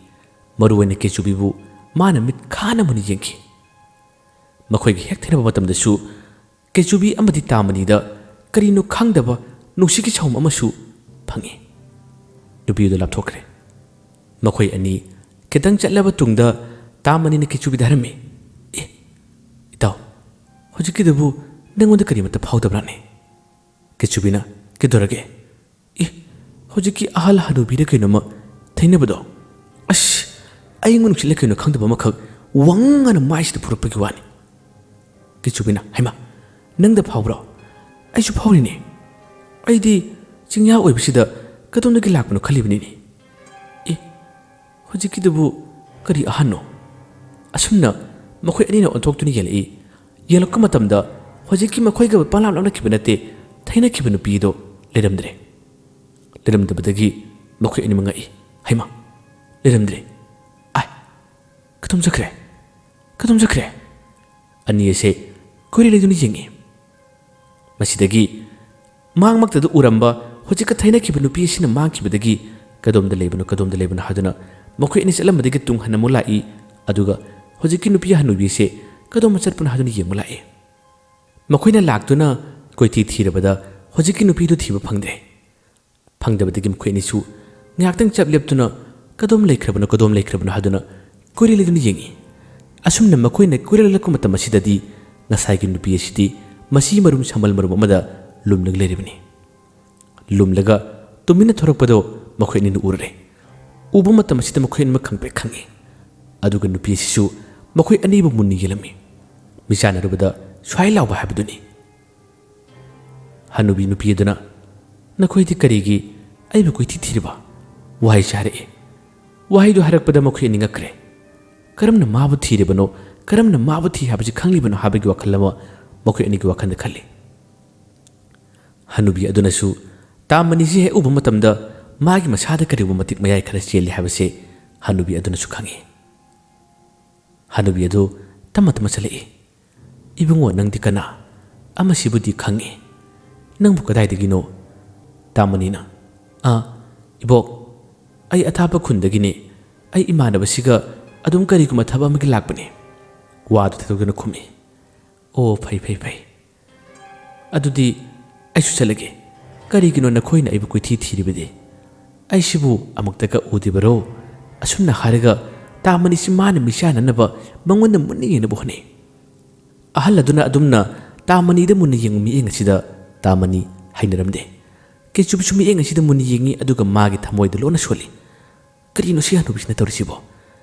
ꯃꯔꯨꯑꯣꯏꯅ ꯀꯦꯆꯨꯕꯤꯕꯨ ꯃꯥꯅ ꯃꯤꯠ ꯈꯥꯅ ꯃꯨꯟꯅ ꯌꯦꯡꯈꯤ꯫ ꯃꯈꯣꯏꯒ ꯍꯦꯛ ꯊꯦꯡꯅꯕ ꯃꯇꯝꯗꯁꯨ ꯀꯦꯆꯨꯕꯤ ꯑꯃꯗꯤ ꯇꯥꯃꯅꯤꯗ ꯀꯔꯤꯅꯣ ꯈꯪꯗꯕ ꯅꯨꯡꯁꯤꯠꯀꯤ ꯁꯥꯎꯝ ꯑꯃꯁꯨ ꯐꯪꯏ꯫ ꯅꯨꯄꯤ ꯑꯗꯨ ꯂꯥꯞꯊꯣꯛꯈ꯭ꯔꯦ꯫ ꯃꯈꯣꯏ ꯑꯅꯤ ꯈꯤꯇꯪ ꯆꯠꯂꯕ ꯇꯨꯡꯗ ꯇꯥꯃꯅꯤꯅ ꯀꯦꯆꯨꯕꯤꯗ ꯍꯥꯏꯔꯝꯃꯤ, "ꯑꯦ, ꯏꯇꯥꯎ, ꯍꯧꯖꯤꯛꯀꯤꯗꯨꯕꯨ ꯅꯪꯉꯣꯟꯗ ꯀꯔꯤꯃꯠꯇ ꯐꯥꯎꯗꯕ꯭ꯔꯥꯅꯦ?" ꯀꯦꯆꯨꯕꯤꯅ, "ꯀꯩꯗꯧꯔꯒꯦ?" "ꯑꯦ, ꯍꯧꯖꯤꯛꯀꯤ ꯑꯍꯜ ꯍꯅꯨꯕꯤꯅ ꯀꯩꯅꯣꯝꯃ ꯊꯩꯅꯕꯗꯣ, ꯑꯁ, ꯑꯩꯉꯣꯟꯗ ꯅꯨꯡꯁꯤꯠꯂ ꯀꯩꯅꯣ ꯈꯪꯗꯕ ꯑꯃꯈꯛ ꯋꯪ ꯑꯅ ꯃꯥꯏꯁꯤꯗ ꯐꯨꯔꯛꯄꯒꯤ ꯋꯥꯅꯤ꯫" ꯀꯦꯆꯨꯕꯤꯅ, "ꯍꯩꯃꯥ, ꯅꯪꯗ ꯐꯥꯎꯕ꯭ꯔꯣ? ꯑꯩꯁꯨ ꯐꯥꯎꯔꯤꯅꯦ꯫ ꯑꯩꯗꯤ ꯆꯤꯡꯌꯥ ꯑꯣꯏꯕꯁꯤꯗ ꯀꯗꯣꯝꯗꯒꯤ ꯂꯥꯛꯄꯅꯣ ꯈꯜꯂꯤꯕꯅꯤꯅꯦ꯫ ꯑꯦ, ꯍꯧꯖꯤꯛꯀꯤꯗꯨꯕꯨ ꯀꯔꯤ ꯑꯍꯟꯅꯣ?" ꯑꯁꯨꯝꯅ ꯃꯈꯣꯏ ꯑꯅꯤꯅ ꯑꯣꯟꯊꯣꯛꯇꯨꯅ ꯌꯦꯡꯂꯛꯏ꯫ ꯌꯦꯡꯂꯛꯄ ꯃꯇꯝꯗ ꯍꯧꯖꯤꯛꯀꯤ ꯃꯈꯣꯏꯒ ꯄꯪꯂꯥꯞ ꯂꯥꯞꯅꯈꯤꯕ ꯅꯠꯇꯦ, ꯊꯩꯅꯈꯤꯕ ꯅꯨꯄꯤꯗꯣ ꯂꯩꯔꯝꯗ꯭ꯔꯦ꯫ ꯂꯩꯔꯝꯗꯕꯗꯒꯤ ꯃꯈꯣꯏ ꯑꯅꯤꯃꯛ ꯉꯛꯏ꯫ "ꯍꯩꯃꯥ, ꯂꯩꯔꯝꯗ꯭ꯔꯦ꯫ ꯑꯥꯏ, ꯀꯗꯣꯝ ꯆꯠꯈ꯭ꯔꯦ? ꯀꯗꯣꯝ ꯆꯠꯈ꯭ꯔꯦ?" ꯑꯅꯤ ꯑꯁꯦ ꯀꯣꯏꯔꯦ ꯂꯩꯗꯨꯅ ꯌꯦꯡꯉꯤ꯫ ꯃꯁꯤꯗꯒꯤ ꯃꯥꯡꯃꯛꯇꯗ ꯎꯔꯝꯕ ꯍꯧꯖꯤꯛꯀ ꯊꯩꯅꯈꯤꯕ ꯅꯨꯄꯤ ꯑꯁꯤꯅ ꯃꯥꯡꯈꯤꯕꯗꯒꯤ ꯀꯗꯣꯝꯗ ꯂꯩꯕꯅꯣ, ꯀꯗꯣꯝꯗ ꯂꯩꯕꯅꯣ ꯍꯥꯏꯗꯨꯅ ꯃꯈꯣꯏ ꯑꯅꯤ ꯆꯠꯂꯝꯕꯗꯒꯤ ꯇꯨꯡ ꯍꯟꯅ ꯑꯃꯨꯛ ꯂꯥꯛꯏ꯫ ꯑꯗꯨꯒ ꯍꯧꯖꯤꯛꯀꯤ ꯅꯨꯄꯤ ꯍꯅꯨꯕꯤꯁꯦ ꯀꯗꯣꯝꯗ ꯆꯠꯄꯅꯣ ꯍꯥꯏꯗꯨꯅ ꯌꯦꯡꯕ ꯂꯥꯛꯏ꯫ ꯃꯈꯣꯏꯅ ꯂꯥꯛꯇꯨꯅ ꯀꯣꯏꯊꯤ ꯊꯤꯔꯕꯗ ꯍꯧꯖꯤꯛꯀꯤ ꯅꯨꯄꯤꯗꯨ ꯊꯤꯕ ꯐꯪꯗ꯭ꯔꯦ꯫ ꯐꯪꯗꯕꯗꯒꯤ ꯃꯈꯣꯏ ꯑꯅꯤꯁꯨ ꯉꯥꯏꯍꯥꯛꯇꯪ ꯆꯞ ꯂꯦꯞꯇꯨꯅ ꯀꯗꯣꯝ ꯂꯩꯈ꯭ꯔꯕꯅꯣ, ꯀꯗꯣꯝ ꯂꯩꯈ꯭ꯔꯕꯅꯣ ꯍꯥꯏꯗꯨꯅ ꯀꯣꯏꯔꯦꯜꯂꯗꯨꯅ ꯌꯦꯡꯏ꯫ ꯑꯁꯨꯝꯅ ꯃꯈꯣꯏꯅ ꯀꯣꯏꯔꯦꯜꯂꯛꯄ ꯃꯇꯝ ꯑꯁꯤꯗꯗꯤ ꯉꯁꯥꯏꯒꯤ ꯅꯨꯄꯤ ꯑꯁꯤꯗꯤ ꯃꯁꯤ ꯃꯔꯨꯝ ꯁꯝꯕꯜ ꯃꯔꯨꯝ ꯑꯃꯗ ꯂꯨꯝꯂꯒ ꯂꯩꯔꯤꯕꯅꯤ꯫ ꯂꯨꯝꯂꯒ ꯇꯨꯃꯤꯟꯅ ꯊꯣꯔꯛꯄꯗꯣ ꯃꯈꯣꯏ ꯑꯅꯤꯅ ꯎꯔꯨꯔꯦ꯫ ꯎꯕ ꯃꯇꯝ ꯑꯁꯤꯗ ꯃꯈꯣꯏ ꯑꯅꯤꯃꯛ ꯈꯪꯄ꯭ꯔꯦꯛ ꯈꯪꯉꯤ꯫ ꯑꯗꯨꯒ ꯅꯨꯄꯤ ꯑꯁꯤꯁꯨ ꯃꯈꯣꯏ ꯑꯅꯤꯕꯨ ꯃꯨꯟꯅ ꯌꯦꯡꯂꯝꯃꯤ꯫ ꯃꯤꯆꯥꯟꯅꯔꯨꯕꯗ ꯁ꯭ꯋꯥꯏ ꯂꯥꯎꯕ ꯍꯥꯏꯕꯗꯨꯅꯤ꯫ ꯍꯅꯨꯕꯤ ꯅꯨꯄꯤ ꯑꯗꯨꯅ, "ꯅꯈꯣꯏꯗꯤ ꯀꯔꯤꯒꯤ ꯑꯩꯕꯨ ꯀꯣꯏꯊꯤ ꯊꯤꯔꯤꯕ?" ꯋꯥꯍꯩꯁꯤ ꯍꯥꯏꯔꯛꯏ꯫ ꯋꯥꯍꯩꯗꯨ ꯍꯥꯏꯔꯛꯄꯗ ꯃꯈꯣꯏ ꯑꯅꯤ ꯉꯛꯈ꯭ꯔꯦ꯫ ꯀꯔꯝꯅ ꯃꯥꯕꯨ ꯊꯤꯔꯤꯕꯅꯣ, ꯀꯔꯝꯅ ꯃꯥꯕꯨ ꯊꯤ ꯍꯥꯏꯕꯁꯤ ꯈꯪꯂꯤꯕꯅꯣ ꯍꯥꯏꯕꯒꯤ ꯋꯥꯈꯜ ꯑꯃ ꯃꯈꯣꯏ ꯑꯅꯤꯒꯤ ꯋꯥꯈꯜꯗ ꯈꯜꯂꯤ꯫ ꯍꯅꯨꯕꯤ ꯑꯗꯨꯅꯁꯨ ꯇꯥꯃꯅꯤꯁꯤ ꯍꯦꯛ ꯎꯕ ꯃꯇꯝꯗ ꯃꯥꯒꯤ ꯃꯁꯥꯗ ꯀꯔꯤꯒꯨꯝꯕ ꯃꯇꯤꯛ ꯃꯌꯥꯏ ꯈꯔ ꯆꯦꯜꯂꯤ ꯍꯥꯏꯕꯁꯤ ꯍꯅꯨꯕꯤ ꯑꯗꯨꯅꯁꯨ ꯈꯪꯏ꯫ ꯍꯅꯨꯕꯤ ꯑꯗꯨ ꯇꯞꯅ ꯇꯞꯅ ꯆꯠꯂꯛꯏ꯫ "ꯏꯕꯨꯡꯉꯣ, ꯅꯪꯗꯤ ꯀꯅꯥ? ꯑꯃꯁꯤꯕꯨꯗꯤ ꯈꯪꯏ꯫ ꯅꯪꯕꯨ ꯀꯗꯥꯏꯗꯒꯤꯅꯣ?" ꯇꯥꯃꯅꯤꯅ, "ꯑꯥ, ꯏꯕꯣꯛ, ꯑꯩ ꯑꯊꯥꯞꯄ ꯈꯨꯟꯗꯒꯤꯅꯤ꯫ ꯑꯩ ꯏꯃꯥꯟꯅꯕꯁꯤꯒ ꯑꯗꯨꯝ ꯀꯔꯤꯒꯨꯝꯕ ꯊꯕꯛ ꯑꯃꯒꯤ ꯂꯥꯛꯄꯅꯤ꯫" ꯋꯥꯗꯨ ꯊꯦꯗꯣꯛꯇꯨꯅ ꯈꯨꯝꯃꯤ꯫ "ꯑꯣ, ꯐꯩ, ꯐꯩ, ꯐꯩ꯫ ꯑꯗꯨꯗꯤ ꯑꯩꯁꯨ ꯆꯠꯂꯒꯦ꯫ ꯀꯔꯤꯒꯤꯅꯣ ꯅꯈꯣꯏꯅ ꯑꯩꯕꯨ ꯀꯣꯏꯊꯤ ꯊꯤꯔꯤꯕꯗꯤ? ꯑꯩꯁꯤꯕꯨ ꯑꯃꯨꯛꯇꯒ ꯎꯗ꯭ꯔꯤꯕꯔꯣ?" ꯑꯁꯨꯝꯅ ꯍꯥꯏꯔꯒ ꯇꯥꯃꯅꯤꯁꯤ ꯃꯥꯅ ꯃꯤꯆꯥꯟꯅꯅꯕ ꯃꯉꯣꯟꯗ ꯃꯨꯟꯅ ꯌꯦꯡꯅꯕ ꯍꯣꯠꯅꯩ꯫ ꯑꯍꯜ ꯑꯗꯨꯅ ꯑꯗꯨꯝꯅ ꯇꯥꯃꯅꯤꯗ ꯃꯨꯟꯅ ꯌꯦꯡꯕ ꯃꯤꯠꯌꯦꯡ ꯑꯁꯤꯗ ꯇꯥꯃꯅꯤ ꯍꯩꯅꯔꯝꯗꯦ꯫ ꯀꯦꯆꯨꯕꯤꯁꯨ ꯃꯤꯠꯌꯦꯡ ꯑꯁꯤꯗ ꯃꯨꯟꯅ ꯌꯦꯡꯉꯤ, ꯑꯗꯨꯒ ꯃꯥꯒꯤ ꯊꯃꯣꯏꯗ ꯂꯣꯟꯅ ꯁꯣꯜꯂꯤ꯫ "ꯀꯔꯤꯅꯣ ꯁꯤ ꯍꯅꯨꯕꯤꯁꯤꯅ ꯇꯧꯔꯤꯁꯤꯕꯣ?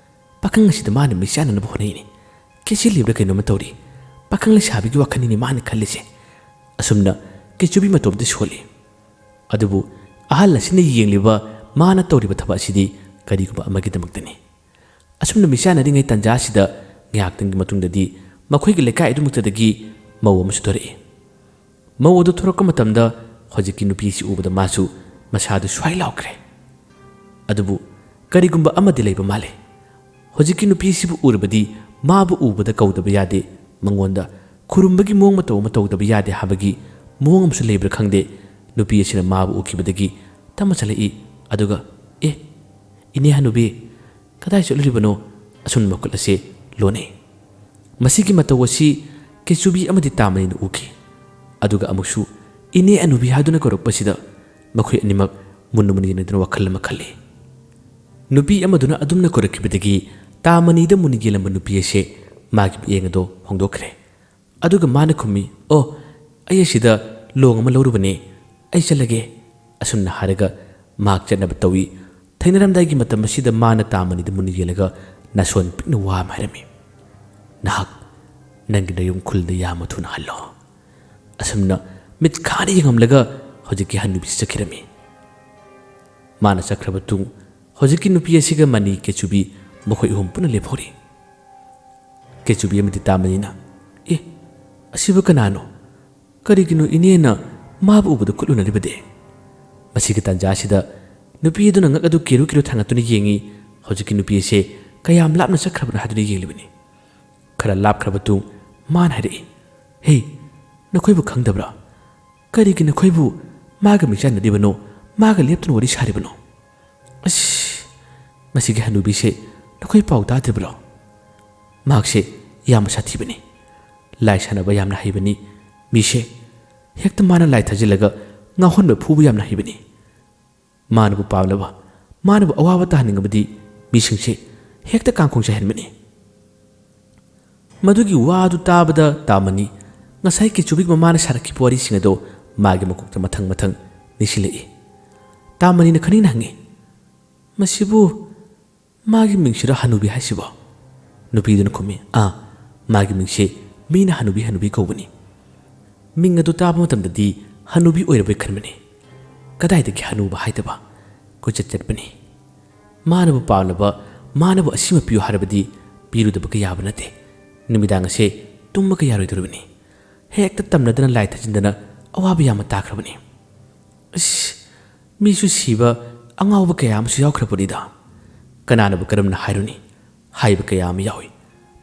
ꯄꯥꯈꯪ ꯑꯁꯤꯗ ꯃꯥꯅ ꯃꯤꯆꯥꯟꯅꯅꯕ ꯍꯣꯠꯅꯩꯅꯦ꯫ ꯀꯦꯁꯤꯜꯂꯤꯕ꯭ꯔꯥ ꯀꯩꯅꯣꯝꯃ ꯇꯧꯔꯤ꯫ ꯄꯥꯈꯪ ꯂꯩꯁꯥꯕꯤꯒꯤ ꯋꯥꯈꯜꯅꯤꯅꯦ ꯃꯥꯅ ꯈꯜꯂꯤꯁꯦ꯫" ꯑꯁꯨꯝꯅ ꯀꯦꯆꯨꯕꯤ ꯃꯇꯣꯝꯇ ꯁꯣꯜꯂꯤ꯫ ꯑꯗꯨꯕꯨ ꯑꯍꯜ ꯑꯁꯤꯅ ꯌꯦꯡꯂꯤꯕ ꯃꯥꯅ ꯇꯧꯔꯤꯕ ꯊꯕꯛ ꯑꯁꯤꯗꯤ ꯀꯔꯤꯒꯨꯝꯕ ꯑꯃꯒꯤꯗꯃꯛꯇꯅꯤ꯫ ꯑꯁꯨꯝꯅ ꯃꯤꯆꯥꯟꯅꯔꯤꯉꯩ ꯇꯥꯟꯖꯥ ꯑꯁꯤꯗ ꯉꯥꯏꯍꯥꯛꯇꯪꯒꯤ ꯃꯇꯨꯡꯗꯗꯤ ꯃꯈꯣꯏꯒꯤ ꯂꯩꯀꯥꯏ ꯑꯗꯨꯃꯛꯇꯗꯒꯤ ꯃꯧ ꯑꯃꯁꯨ ꯊꯣꯔꯛꯏ꯫ ꯃꯧ ꯑꯗꯨ ꯊꯣꯔꯛꯄ ꯃꯇꯝꯗ ꯍꯧꯖꯤꯛꯀꯤ ꯅꯨꯄꯤ ꯑꯁꯤ ꯎꯕꯗ ꯃꯥꯁꯨ ꯃꯁꯥꯗꯨ ꯁ꯭ꯋꯥꯏ ꯂꯥꯎꯈ꯭ꯔꯦ꯫ ꯑꯗꯨꯕꯨ ꯀꯔꯤꯒꯨꯝꯕ ꯑꯃꯗꯤ ꯂꯩꯕ ꯃꯥꯜꯂꯦ꯫ ꯍꯧꯖꯤꯛꯀꯤ ꯅꯨꯄꯤ ꯑꯁꯤꯕꯨ ꯎꯔꯕꯗꯤ ꯃꯥꯕꯨ ꯎꯕꯗ ꯀꯧꯗꯕ ꯌꯥꯗꯦ, ꯃꯉꯣꯟꯗ ꯈꯨꯔꯨꯝꯕꯒꯤ ꯃꯑꯣꯡ ꯃꯇꯧ ꯑꯃ ꯇꯧꯗꯕ ꯌꯥꯗꯦ ꯍꯥꯏꯕꯒꯤ ꯃꯑꯣꯡ ꯑꯃꯁꯨ ꯂꯩꯕ꯭ꯔꯥ ꯈꯪꯗꯦ, ꯅꯨꯄꯤ ꯑꯁꯤꯅ ꯃꯥꯕꯨ ꯎꯈꯤꯕꯗꯒꯤ ꯇꯞꯅ ꯆꯠꯂꯛꯏ꯫ ꯑꯗꯨꯒ, "ꯑꯦ, ꯏꯅꯦ ꯍꯅꯨꯕꯤ, ꯀꯗꯥꯏ ꯆꯠꯂꯨꯔꯤꯕꯅꯣ?" ꯑꯁꯨꯝꯅ ꯃꯈꯨꯠ ꯑꯁꯤ ꯂꯣꯟꯅꯩ꯫ ꯃꯁꯤꯒꯤ ꯃꯇꯧ ꯑꯁꯤ ꯀꯦꯆꯨꯕꯤ ꯑꯃꯗꯤ ꯇꯥꯃꯅꯤꯅ ꯎꯈꯤ꯫ ꯑꯗꯨꯒ ꯑꯃꯨꯛꯁꯨ "ꯏꯅꯦ ꯑꯅꯨꯕꯤ" ꯍꯥꯏꯗꯨꯅ ꯀꯧꯔꯛꯄꯁꯤꯗ ꯃꯈꯣꯏ ꯑꯅꯤꯃꯛ ꯃꯨꯟꯅ ꯃꯨꯟꯅ ꯌꯦꯡꯅꯗꯨꯅ ꯋꯥꯈꯜ ꯑꯃ ꯈꯜꯂꯤ꯫ ꯅꯨꯄꯤ ꯑꯃꯗꯨꯅ ꯑꯗꯨꯝꯅ ꯀꯧꯔꯛꯈꯤꯕꯗꯒꯤ ꯇꯥꯃꯅꯤꯗ ꯃꯨꯟꯅ ꯌꯦꯡꯂꯝꯕ ꯅꯨꯄꯤ ꯑꯁꯦ ꯃꯥꯒꯤ ꯃꯤꯠꯌꯦꯡ ꯑꯗꯣ ꯍꯣꯡꯗꯣꯛꯈ꯭ꯔꯦ꯫ ꯑꯗꯨꯒ ꯃꯥꯅ ꯈꯨꯝꯃꯤ, "ꯑꯣ, ꯑꯩ ꯑꯁꯤꯗ ꯂꯣꯡ ꯑꯃ ꯂꯧꯔꯨꯕꯅꯦ, ꯑꯩ ꯆꯠꯂꯒꯦ"꯫ ꯑꯁꯨꯝꯅ ꯍꯥꯏꯔꯒ ꯃꯍꯥꯛ ꯆꯠꯅꯕ ꯇꯧꯏ꯫ ꯊꯦꯡꯅꯔꯝꯗꯥꯏꯒꯤ ꯃꯇꯝ ꯑꯁꯤꯗ ꯃꯥꯅ ꯇꯥꯃꯅꯤꯗ ꯃꯨꯟꯅ ꯌꯦꯡꯂꯒ ꯅꯥꯁꯣꯟ ꯄꯤꯛꯅ ꯋꯥ ꯑꯃ ꯍꯥꯏꯔꯝꯃꯤ, "ꯅꯍꯥꯛ ꯅꯪꯒꯤ ꯅꯌꯨꯝ ꯈꯨꯜꯗ ꯌꯥꯝꯅ ꯊꯨꯅ ꯍꯜꯂꯣ"꯫ ꯑꯁꯨꯝꯅ ꯃꯤꯠ ꯈꯥꯅ ꯌꯦꯡꯉꯝꯂꯒ ꯍꯧꯖꯤꯛꯀꯤ ꯍꯅꯨꯕꯤꯁꯤ ꯆꯠꯈꯤꯔꯝꯃꯤ꯫ ꯃꯥꯅ ꯆꯠꯈ꯭ꯔꯕ ꯇꯨꯡ ꯍꯧꯖꯤꯛꯀꯤ ꯅꯨꯄꯤ ꯑꯁꯤꯒ ꯃꯅꯤ ꯀꯦꯆꯨꯕꯤ ꯃꯈꯣꯏ ꯑꯍꯨꯝ ꯄꯨꯟꯅ ꯂꯦꯞꯍꯧꯔꯤ꯫ ꯀꯦꯆꯨꯕꯤ ꯑꯃꯗꯤ ꯇꯥꯃꯅꯤꯅ, "ꯑꯦ, ꯑꯁꯤꯕꯨ ꯀꯅꯥꯅꯣ? ꯀꯔꯤꯒꯤꯅꯣ ꯏꯅꯦꯅ ꯃꯥꯕꯨ ꯎꯕꯗ ꯈꯨꯠ ꯂꯨꯅꯔꯤꯕꯗꯤ?" ꯃꯁꯤꯒꯤ ꯇꯥꯟꯖꯥ ꯑꯁꯤꯗ ꯅꯨꯄꯤ ꯑꯗꯨꯅ ꯉꯛ ꯑꯗꯨ ꯀꯦꯔꯨ ꯀꯦꯔꯨ ꯊꯥꯡꯒꯠꯇꯨꯅ ꯌꯦꯡꯉꯤ꯫ ꯍꯧꯖꯤꯛꯀꯤ ꯅꯨꯄꯤ ꯑꯁꯦ ꯀꯌꯥꯝ ꯂꯥꯞꯅ ꯆꯠꯈ꯭ꯔꯕꯅꯣ ꯍꯥꯏꯗꯨꯅ ꯌꯦꯡꯂꯤꯕꯅꯤ꯫ ꯈꯔ ꯂꯥꯞꯈ꯭ꯔꯕ ꯇꯨꯡ ꯃꯥꯅ ꯍꯥꯏꯔꯛꯏ, "ꯍꯦ, ꯅꯈꯣꯏꯕꯨ ꯈꯪꯗꯕ꯭ꯔꯥ? ꯀꯔꯤꯒꯤ ꯅꯈꯣꯏꯕꯨ ꯃꯥꯒ ꯃꯤꯆꯥꯟꯅꯔꯤꯕꯅꯣ, ꯃꯥꯒ ꯂꯦꯞꯇꯨꯅ ꯋꯥꯔꯤ ꯁꯥꯔꯤꯕꯅꯣ?" ꯑꯁ, ꯃꯁꯤꯒꯤ ꯍꯅꯨꯕꯤꯁꯦ ꯅꯈꯣꯏ ꯄꯥꯎ ꯇꯥꯗ꯭ꯔꯤꯕ꯭ꯔꯣ? ꯃꯍꯥꯛꯁꯦ ꯌꯥꯝꯅ ꯁꯥꯊꯤꯕꯅꯤ꯫ ꯂꯥꯏ ꯁꯥꯟꯅꯕ ꯌꯥꯝꯅ ꯍꯩꯕꯅꯤ꯫ ꯃꯤꯁꯦ ꯍꯦꯛꯇ ꯃꯥꯅ ꯂꯥꯏ ꯊꯥꯖꯤꯜꯂꯒ ꯉꯥꯎꯍꯟꯕ ꯐꯨꯕ ꯌꯥꯝꯅ ꯍꯩꯕꯅꯤ꯫ ꯃꯥꯅꯕꯨ ꯄꯥꯝꯂꯕ, ꯃꯥꯅꯕꯨ ꯑꯋꯥꯕ ꯇꯥꯍꯟꯅꯤꯡꯉꯕꯗꯤ ꯃꯤꯁꯤꯡꯁꯦ ꯍꯦꯛꯇ ꯀꯥꯡꯈꯣꯡ ꯆꯥꯏꯍꯟꯕꯅꯤ꯫ ꯃꯗꯨꯒꯤ ꯋꯥ ꯑꯗꯨ ꯇꯥꯕꯗ ꯇꯥꯃꯅꯤ ꯉꯁꯥꯏ ꯀꯦꯆꯨꯕꯤꯒꯤ ꯃꯃꯥꯅ ꯁꯥꯔꯛꯈꯤꯕ ꯋꯥꯔꯤꯁꯤꯡ ꯑꯗꯣ ꯃꯥꯒꯤ ꯃꯀꯣꯛꯇ ꯃꯊꯪ ꯃꯊꯪ ꯅꯤꯡꯁꯤꯡꯂꯛꯏ꯫ ꯇꯥꯃꯅꯤꯅ ꯈꯅꯤꯡꯅ ꯍꯪꯉꯤ, "ꯃꯁꯤꯕꯨ ꯃꯥꯒꯤ ꯃꯤꯡꯁꯤꯔ ꯍꯅꯨꯕꯤ ꯍꯥꯏꯁꯤꯕꯣ?" ꯅꯨꯄꯤꯗꯨꯅ ꯈꯨꯝꯃꯤ, "ꯑꯥ, ꯃꯥꯒꯤ ꯃꯤꯡꯁꯦ ꯃꯤꯅ ꯍꯅꯨꯕꯤ ꯍꯅꯨꯕꯤ ꯀꯧꯕꯅꯤ"꯫ ꯃꯤꯡ ꯑꯗꯨ ꯇꯥꯕ ꯃꯇꯝꯗꯗꯤ ꯍꯅꯨꯕꯤ ꯑꯣꯏꯔꯕꯣꯏ ꯈꯟꯕꯅꯤ꯫ ꯀꯗꯥꯏꯗꯒꯤ ꯍꯅꯨꯕ ꯍꯥꯏꯗꯕ? ꯀꯣꯏꯆꯠ ꯆꯠꯄꯅꯤ꯫ ꯃꯥꯅꯕꯨ ꯄꯥꯝꯂꯕ, ꯃꯥꯅꯕꯨ ꯑꯁꯤꯃ ꯄꯤꯌꯨ ꯍꯥꯏꯔꯕꯗꯤ ꯄꯤꯔꯨꯗꯕꯒ ꯌꯥꯕ ꯅꯠꯇꯦ꯫ ꯅꯨꯃꯤꯗꯥꯡ ꯑꯁꯦ ꯇꯨꯝꯕꯒ ꯌꯥꯔꯣꯏꯗꯧꯔꯤꯕꯅꯤ꯫ ꯍꯦꯛꯇ ꯇꯝꯅꯗꯅ ꯂꯥꯏ ꯊꯥꯖꯤꯟꯗꯅ ꯑꯋꯥꯕ ꯌꯥꯝꯅ ꯇꯥꯈ꯭ꯔꯕꯅꯤ꯫ ꯑꯁ, ꯃꯤꯁꯨ ꯁꯤꯕ, ꯑꯉꯥꯎꯕ ꯀꯌꯥ ꯑꯃꯁꯨ ꯌꯥꯎꯈ꯭ꯔꯕꯅꯤꯗ꯫ ꯀꯅꯥꯅꯕꯨ ꯀꯔꯝꯅ ꯍꯥꯏꯔꯨꯅꯤ? ꯍꯥꯏꯕ ꯀꯌꯥ ꯑꯃ ꯌꯥꯎꯏ꯫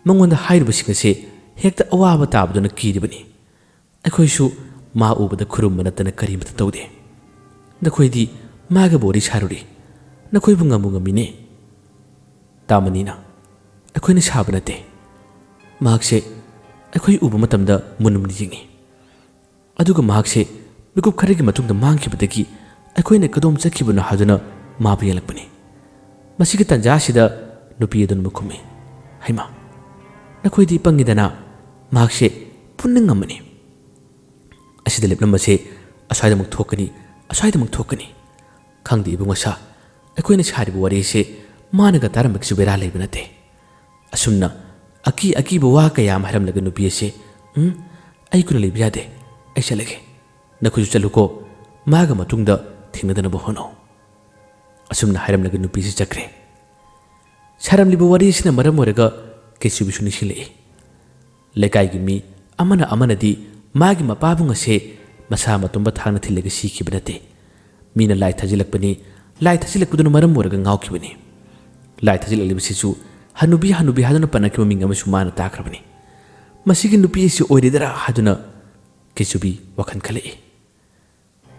ꯃꯉꯣꯟꯗ ꯍꯥꯏꯔꯨꯕꯁꯤꯡ ꯑꯁꯦ ꯍꯦꯛꯇ ꯑꯋꯥꯕ ꯇꯥꯕꯗꯨꯅ ꯀꯤꯔꯤꯕꯅꯤ꯫ ꯑꯩꯈꯣꯏꯁꯨ ꯃꯥ ꯎꯕꯗ ꯈꯨꯔꯨꯝꯕ ꯅꯠꯇꯅ ꯀꯔꯤꯃꯠꯇ ꯇꯧꯗꯦ꯫ ꯅꯈꯣꯏꯗꯤ ꯃꯥꯒꯕꯨ ꯋꯥꯔꯤ ꯁꯥꯔꯨꯔꯤ꯫ ꯅꯈꯣꯏꯕꯨ ꯉꯝꯕꯨ ꯉꯝꯃꯤꯅꯦ꯫ ꯇꯥꯃꯅꯤꯅ, "ꯑꯩꯈꯣꯏꯅ ꯁꯥꯕ ꯅꯠꯇꯦ꯫ ꯃꯍꯥꯛꯁꯦ ꯑꯩꯈꯣꯏ ꯎꯕ ꯃꯇꯝꯗ ꯃꯨꯟꯅ ꯃꯨꯟꯅ ꯌꯦꯡꯉꯤ꯫ ꯑꯗꯨꯒ ꯃꯍꯥꯛꯁꯦ ꯃꯤꯀꯨꯞ ꯈꯔꯒꯤ ꯃꯇꯨꯡꯗ ꯃꯥꯡꯈꯤꯕꯗꯒꯤ ꯑꯩꯈꯣꯏꯅ ꯀꯗꯣꯝ ꯆꯠꯈꯤꯕꯅꯣ ꯍꯥꯏꯗꯨꯅ ꯃꯥꯕꯨ ꯌꯦꯡꯂꯛꯄꯅꯤ꯫ ꯃꯁꯤꯒꯤ ꯇꯥꯟꯖꯥ ꯑꯁꯤꯗ ꯅꯨꯄꯤ ꯑꯗꯨꯅ ꯑꯃꯨꯛ ꯈꯨꯝꯃꯤ, "ꯍꯩꯃꯥ, ꯅꯈꯣꯏꯗꯤ ꯄꯪꯉꯤꯗꯅ, ꯃꯍꯥꯛꯁꯦ ꯄꯨꯟꯅ ꯉꯝꯃꯅꯤ꯫ ꯑꯁꯤꯗ ꯂꯦꯞꯂꯝꯕꯁꯦ ꯑꯁ꯭ꯋꯥꯏꯗ ꯑꯃꯨꯛ ꯊꯣꯛꯀꯅꯤ, ꯑꯁ꯭ꯋꯥꯏꯗ ꯑꯃꯨꯛ ꯊꯣꯛꯀꯅꯤ꯫ ꯈꯪꯗꯦ ꯏꯕꯨꯡ ꯑꯁꯥ, ꯑꯩꯈꯣꯏꯅ ꯁꯥꯔꯤꯕ ꯋꯥꯔꯤꯁꯦ ꯃꯥꯅꯒ ꯇꯥꯔꯝꯕꯒꯤꯁꯨ ꯕꯦꯔꯥ ꯂꯩꯕ ꯅꯠꯇꯦ꯫ ꯑꯁꯨꯝꯅ ꯑꯀꯤ ꯑꯀꯤꯕ ꯋꯥ ꯀꯌꯥ ꯑꯃ ꯍꯥꯏꯔꯝꯂꯒ ꯅꯨꯄꯤ ꯑꯁꯤ, "ꯎꯝ, ꯑꯩ ꯀꯨꯏꯅ ꯂꯩꯕ ꯌꯥꯗꯦ, ꯑꯩ ꯆꯠꯂꯒꯦ꯫ ꯅꯈꯣꯏꯁꯨ ꯆꯠꯂꯨꯀꯣ, ꯃꯥꯒ ꯃꯇꯨꯡꯗ ꯊꯦꯡꯅꯗꯅꯕ ꯍꯣꯠꯅꯧ"꯫ ꯑꯁꯨꯝꯅ ꯍꯥꯏꯔꯝꯂꯒ ꯅꯨꯄꯤꯁꯤ ꯆꯠꯈ꯭ꯔꯦ꯫ ꯁꯥꯔꯝꯂꯤꯕ ꯋꯥꯔꯤ ꯑꯁꯤꯅ ꯃꯔꯝ ꯑꯣꯏꯔꯒ ꯀꯦꯆꯨꯕꯤꯁꯨ ꯅꯤꯡꯁꯤꯡꯂꯛꯏ꯫ ꯂꯩꯀꯥꯏꯒꯤ ꯃꯤ ꯑꯃꯅ ꯑꯃꯅꯗꯤ ꯃꯥꯒꯤ ꯃꯄꯥꯕꯨꯡ ꯑꯁꯦ ꯃꯁꯥ ꯃꯇꯣꯝꯕ ꯊꯥꯡꯅ ꯊꯤꯜꯂꯒ ꯁꯤꯈꯤꯕ ꯅꯠꯇꯦ꯫ ꯃꯤꯅ ꯂꯥꯏ ꯊꯥꯖꯤꯜꯂꯛꯄꯅꯤ, ꯂꯥꯏ ꯊꯥꯖꯤꯜꯂꯛꯄꯗꯨꯅ ꯃꯔꯝ ꯑꯣꯏꯔꯒ ꯉꯥꯎꯈꯤꯕꯅꯤ꯫ ꯂꯥꯏ ꯊꯥꯖꯤꯜꯂꯛꯂꯤꯕꯁꯤꯁꯨ ꯍꯅꯨꯕꯤ ꯍꯅꯨꯕꯤ ꯍꯥꯏꯗꯨꯅ ꯄꯟꯅꯈꯤꯕ ꯃꯤꯡ ꯑꯃꯁꯨ ꯃꯥꯅ ꯇꯥꯈ꯭ꯔꯕꯅꯤ꯫ ꯃꯁꯤꯒꯤ ꯅꯨꯄꯤ ꯑꯁꯤ ꯑꯣꯏꯔꯤꯗꯔꯥ ꯍꯥꯏꯗꯨꯅ ꯀꯦꯆꯨꯕꯤ ꯋꯥꯈꯜ ꯈꯜꯂꯛꯏ꯫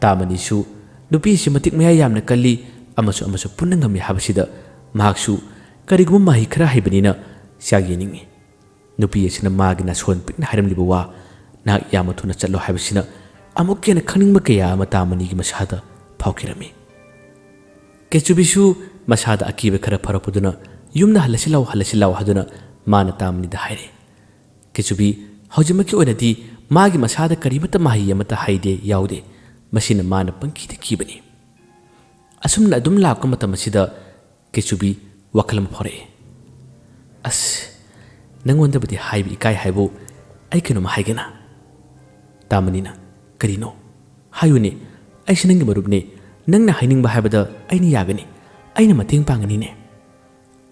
ꯇꯥꯃꯅꯤꯁꯨ ꯅꯨꯄꯤꯁꯤ ꯃꯇꯤꯛ ꯃꯌꯥꯏ ꯌꯥꯝꯅ ꯀꯜꯂꯤ ꯑꯃꯁꯨ ꯑꯃꯁꯨ ꯄꯨꯟꯅ ꯉꯝꯃꯤ ꯍꯥꯏꯕꯁꯤꯗ ꯃꯍꯥꯛꯁꯨ ꯀꯔꯤꯒꯨꯝꯕ ꯃꯍꯩ ꯈꯔ ꯍꯩꯕꯅꯤꯅ ꯆꯥꯛ ꯌꯦꯡꯅꯤꯡꯏ꯫ ꯅꯨꯄꯤ ꯑꯁꯤꯅ ꯃꯥꯒꯤ ꯅꯥꯁꯣꯟ ꯄꯤꯛꯅ ꯍꯥꯏꯔꯝꯂꯤꯕ ꯋꯥ, "ꯅꯍꯥꯛ ꯌꯥꯝꯅ ꯊꯨꯅ ꯆꯠꯂꯣ" ꯍꯥꯏꯕꯁꯤꯅ ꯑꯃꯨꯛꯀ ꯍꯦꯟꯅ ꯈꯪꯅꯤꯡꯕ ꯀꯌꯥ ꯑꯃ ꯇꯥꯃꯅꯤꯒꯤ ꯃꯁꯥꯗ ꯐꯥꯎꯈꯤꯔꯝꯃꯤ꯫ ꯀꯦꯆꯨꯕꯤꯁꯨ ꯃꯁꯥꯗ ꯑꯀꯤꯕ ꯈꯔ ꯐꯔꯛꯄꯗꯨꯅ ꯌꯨꯝꯗ ꯍꯜꯂꯁꯤ ꯂꯥꯎ, ꯍꯜꯂꯁꯤ ꯂꯥꯎ ꯍꯥꯏꯗꯨꯅ ꯃꯥꯅ ꯇꯥꯃꯅꯤꯗ ꯍꯥꯏꯔꯦ꯫ ꯀꯦꯆꯨꯕꯤ ꯍꯧꯖꯤꯛꯃꯛꯀꯤ ꯑꯣꯏꯅꯗꯤ ꯃꯥꯒꯤ ꯃꯁꯥꯗ ꯀꯔꯤꯃꯠꯇ ꯃꯍꯩ ꯑꯃꯠꯇ ꯍꯩꯗꯦ, ꯌꯥꯎꯗꯦ꯫ ꯃꯁꯤꯅ ꯃꯥꯅ ꯄꯪꯀꯤꯗ ꯀꯤꯕꯅꯤ꯫ ꯑꯁꯨꯝꯅ ꯑꯗꯨꯝ ꯂꯥꯛꯄ ꯃꯇꯝ ꯑꯁꯤꯗ ꯀꯦꯆꯨꯕꯤ ꯋꯥꯈꯜ ꯑꯃ ꯐꯥꯎꯔꯛꯏ꯫ "ꯑꯁ, ꯅꯪꯉꯣꯟꯗꯕꯨꯗꯤ ꯍꯥꯏꯕ ꯏꯀꯥꯏ ꯍꯥꯏꯕꯨ, ꯑꯩ ꯀꯩꯅꯣꯝ ꯍꯥꯏꯒꯦꯅ?" ꯇꯥꯃꯅꯤꯅ, "ꯀꯔꯤꯅꯣ? ꯍꯥꯏꯌꯨꯅꯦ, ꯑꯩꯁꯦ ꯅꯪꯒꯤ ꯃꯔꯨꯞꯅꯦ, ꯅꯪꯅ ꯍꯥꯏꯅꯤꯡꯕ ꯍꯥꯏꯕꯗ ꯑꯩꯅ ꯌꯥꯒꯅꯤ, ꯑꯩꯅ ꯃꯇꯦꯡ ꯄꯥꯡꯒꯅꯤꯅꯦ꯫"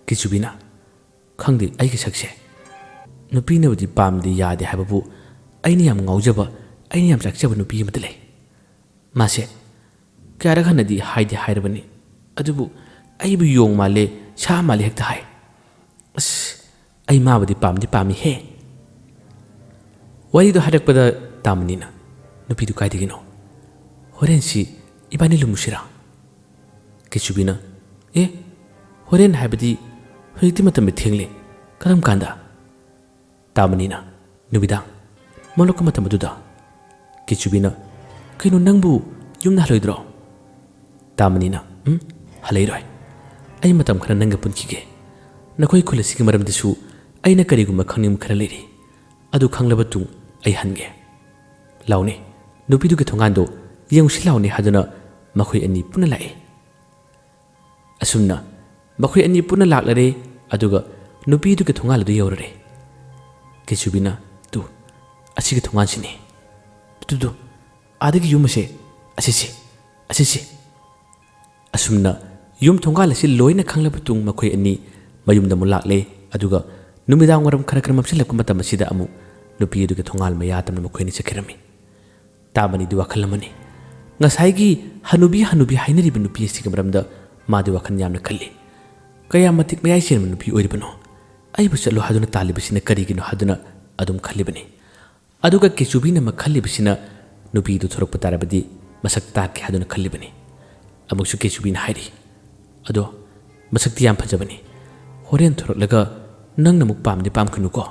ꯀꯦꯆꯨꯕꯤꯅ, "ꯈꯪꯗꯦ, ꯑꯩꯒꯤ ꯁꯛꯁꯦ ꯅꯨꯄꯤꯅꯕꯨꯗꯤ ꯄꯥꯝꯗꯦ ꯌꯥꯗꯦ ꯍꯥꯏꯕꯕꯨ, ꯑꯩꯅ ꯌꯥꯝ ꯉꯥꯎꯖꯕ, ꯑꯩꯅ ꯌꯥꯝ ꯆꯥꯛꯆꯕ ꯅꯨꯄꯤ ꯑꯃꯗꯤ ꯂꯩ꯫ ꯃꯥꯁꯦ ꯀꯌꯥꯔꯛ ꯍꯟꯅꯗꯤ ꯍꯥꯏꯗꯤ ꯍꯥꯏꯔꯕꯅꯤ, ꯑꯗꯨꯕꯨ ꯑꯩꯕꯨ ꯌꯣꯡ ꯃꯥꯜꯂꯦ, ꯁꯥ ꯃꯥꯜꯂꯦ ꯍꯦꯛꯇ ꯍꯥꯏ꯫ ꯑꯁ, ꯑꯩ ꯃꯥꯕꯨꯗꯤ ꯄꯥꯝꯗꯤ ꯄꯥꯝꯃꯤꯍꯦ꯫" ꯋꯥꯔꯤꯗꯣ ꯍꯥꯏꯔꯛꯄꯗ ꯇꯥꯃꯅꯤꯅ, "ꯅꯨꯄꯤꯗꯨ ꯀꯥꯏꯗꯒꯤꯅꯣ? ꯍꯣꯔꯦꯟꯁꯤ ꯏꯕꯥꯅꯤ ꯂꯨꯝꯃꯨꯁꯤꯔꯥ?" ꯀꯦꯆꯨꯕꯤꯅ, "ꯑꯦ, ꯍꯣꯔꯦꯟ ꯍꯥꯏꯕꯗꯤ ꯍꯧꯖꯤꯛꯇꯤ ꯃꯇꯝꯗꯤ ꯊꯦꯡꯂꯦ꯫ ꯀꯔꯝ ꯀꯥꯟꯗ?" ꯇꯥꯃꯅꯤꯅ, "ꯅꯨꯃꯤꯗꯥꯡ ꯃꯝꯂꯛꯄ ꯃꯇꯝ ꯑꯗꯨꯗ?" ꯀꯦꯆꯨꯕꯤꯅ, "ꯀꯩꯅꯣ, ꯅꯪꯕꯨ ꯌꯨꯝꯗ ꯍꯜꯂꯣꯏꯗ꯭ꯔꯣ?" ꯇꯥꯃꯅꯤꯅ, "ꯎꯝ, ꯍꯜꯂꯛꯏꯔꯣꯏ꯫ ꯑꯩ ꯃꯇꯝ ꯈꯔ ꯅꯪꯒ ꯄꯨꯟꯈꯤꯒꯦ꯫ ꯅꯈꯣꯏ ꯈꯨꯜ ꯑꯁꯤꯒꯤ ꯃꯔꯝꯗꯁꯨ ꯑꯩꯅ ꯀꯔꯤꯒꯨꯝꯕ ꯈꯪꯅꯤꯡꯕ ꯈꯔ ꯂꯩꯔꯤ꯫ ꯑꯗꯨ ꯈꯪꯂꯕ ꯇꯨꯡ ꯑꯩ ꯍꯟꯒꯦ꯫ ꯂꯥꯎꯅꯦ, ꯅꯨꯄꯤꯗꯨꯒꯤ ꯊꯣꯡꯒꯥꯟꯗꯣ ꯌꯦꯡꯉꯨꯁꯤ ꯂꯥꯎꯅꯦ" ꯍꯥꯏꯗꯨꯅ ꯃꯈꯣꯏ ꯑꯅꯤ ꯄꯨꯟꯅ ꯂꯥꯛꯏ꯫ ꯑꯁꯨꯝꯅ ꯃꯈꯣꯏ ꯑꯅꯤ ꯄꯨꯟꯅ ꯂꯥꯛꯂꯔꯦ, ꯑꯗꯨꯒ ꯅꯨꯄꯤꯗꯨꯒꯤ ꯊꯣꯡꯒꯥꯜ ꯑꯗꯨ ꯌꯧꯔꯔꯦ꯫ ꯀꯦꯆꯨꯕꯤꯅ, "ꯇꯨ, ꯑꯁꯤꯒꯤ ꯊꯣꯡꯒꯥꯜꯁꯤꯅꯤ꯫ ꯇꯨ, ꯇꯨ, ꯑꯥꯗꯒꯤ ꯌꯨꯝ ꯑꯁꯦ, ꯑꯁꯤꯁꯤ, ꯑꯁꯤꯁꯤ"꯫ ꯑꯁꯨꯝꯅ ꯌꯨꯝ ꯊꯣꯡꯒꯥꯜ ꯑꯁꯤ ꯂꯣꯏꯅ ꯈꯪꯂꯕ ꯇꯨꯡ ꯃꯈꯣꯏ ꯑꯅꯤ ꯃꯌꯨꯝꯗ ꯑꯃꯨꯛ ꯂꯥꯛꯂꯦ, ꯑꯗꯨꯒ ꯅꯨꯃꯤꯗꯥꯡ ꯋꯥꯏꯔꯝ ꯈꯔ ꯈꯔ ꯃꯝꯁꯤꯜꯂꯛꯄ ꯃꯇꯝ ꯑꯁꯤꯗ ꯑꯃꯨꯛ ꯅꯨꯄꯤ ꯑꯗꯨꯒꯤ ꯊꯣꯡꯒꯥꯜ ꯃꯌꯥ ꯇꯝꯅ ꯃꯈꯣꯏ ꯑꯅꯤ ꯆꯠꯈꯤꯔꯝꯃꯤ꯫ ꯇꯥꯃꯅꯤꯗꯤ ꯋꯥꯈꯜ ꯑꯃꯅꯤ꯫ ꯉꯁꯥꯏꯒꯤ ꯍꯅꯨꯕꯤ ꯍꯅꯨꯕꯤ ꯍꯥꯏꯅꯔꯤꯕ ꯅꯨꯄꯤ ꯑꯁꯤꯒꯤ ꯃꯔꯝꯗ ꯃꯥꯗꯤ ꯋꯥꯈꯜ ꯌꯥꯝꯅ ꯈꯜꯂꯤ꯫ ꯀꯌꯥ ꯃꯇꯤꯛ ꯃꯌꯥꯏ ꯆꯦꯟꯕ ꯅꯨꯄꯤ ꯑꯣꯏꯔꯤꯕꯅꯣ? ꯑꯩꯕꯨ ꯆꯠꯂꯣ ꯍꯥꯏꯗꯨꯅ ꯇꯥꯜꯂꯤꯕꯁꯤꯅ ꯀꯔꯤꯒꯤꯅꯣ ꯍꯥꯏꯗꯨꯅ ꯑꯗꯨꯝ ꯈꯜꯂꯤꯕꯅꯤ꯫ ꯑꯗꯨꯒ ꯀꯦꯆꯨꯕꯤꯅ ꯑꯃ ꯈꯜꯂꯤꯕꯁꯤꯅ ꯅꯨꯄꯤꯗꯨ ꯊꯣꯔꯛꯄ ꯇꯥꯔꯕꯗꯤ ꯃꯁꯛ ꯇꯥꯛꯀꯦ ꯍꯥꯏꯗꯨꯅ ꯈꯜꯂꯤꯕꯅꯤ꯫ ꯑꯃꯨꯛꯁꯨ ꯀꯦꯆꯨꯕꯤꯅ ꯍꯥꯏꯔꯤ, "ꯑꯗꯣ ꯃꯁꯛꯇꯤ ꯌꯥꯝ ꯐꯖꯕꯅꯤ꯫ ꯍꯣꯔꯦꯟ ꯊꯣꯔꯛꯂꯒ ꯅꯪꯅ ꯑꯃꯨꯛ ꯄꯥꯝꯗꯤ ꯄꯥꯝꯈꯤꯅꯨꯀꯣ꯫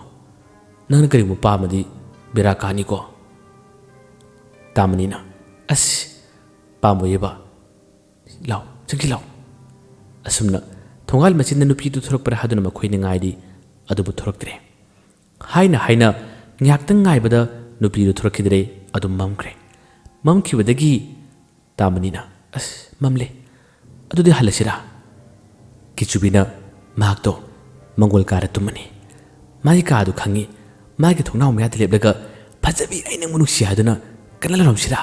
ꯅꯪꯅ ꯀꯔꯤꯒꯨꯝꯕ ꯄꯥꯝꯃꯗꯤ ꯕꯦꯔꯥ ꯀꯥꯅꯤꯀꯣ"꯫ ꯇꯥꯃꯅꯤꯅ, "ꯑꯁ, ꯄꯥꯝꯃꯣꯏꯌꯦꯕ꯫ ꯂꯥꯎ, ꯆꯪꯁꯤ ꯂꯥꯎ"꯫ ꯑꯁꯨꯝꯅ ꯊꯣꯡꯒꯥꯜ ꯃꯆꯤꯟꯗ ꯅꯨꯄꯤꯗꯨ ꯊꯣꯔꯛꯄ꯭ꯔꯥ ꯍꯥꯏꯗꯨꯅ ꯃꯈꯣꯏꯅ ꯉꯥꯏꯔꯤ, ꯑꯗꯨꯕꯨ ꯊꯣꯔꯛꯇ꯭ꯔꯦ꯫ ꯍꯥꯏꯅ ꯍꯥꯏꯅ ꯉꯥꯏꯍꯥꯛꯇꯪ ꯉꯥꯏꯕꯗ ꯅꯨꯄꯤꯗꯨ ꯊꯣꯔꯛꯈꯤꯗ꯭ꯔꯦ, ꯑꯗꯨꯝ ꯃꯝꯈ꯭ꯔꯦ꯫ ꯃꯝꯈꯤꯕꯗꯒꯤ ꯇꯥꯃꯅꯤꯅ, "ꯑꯁ, ꯃꯝꯂꯦ꯫ ꯑꯗꯨꯗꯤ ꯍꯜꯂꯁꯤꯔꯥ?" ꯀꯦꯆꯨꯕꯤꯅ ꯃꯍꯥꯛꯇꯣ ꯃꯪꯒꯣꯜ ꯀꯥꯔ ꯇꯨꯝꯃꯅꯤ꯫ ꯃꯥꯒꯤ ꯀꯥꯗꯨ ꯈꯪꯉꯤ꯫ ꯃꯥꯒꯤ ꯊꯣꯡꯅꯥꯎ ꯃꯌꯥꯗ ꯂꯦꯞꯂꯒ, "ꯐꯖꯕꯤ, ꯑꯩ ꯅꯪꯕꯨ ꯅꯨꯡꯁꯤ" ꯍꯥꯏꯗꯨꯅ ꯀꯟꯅ ꯂꯥꯎꯔꯝꯁꯤꯔꯥ?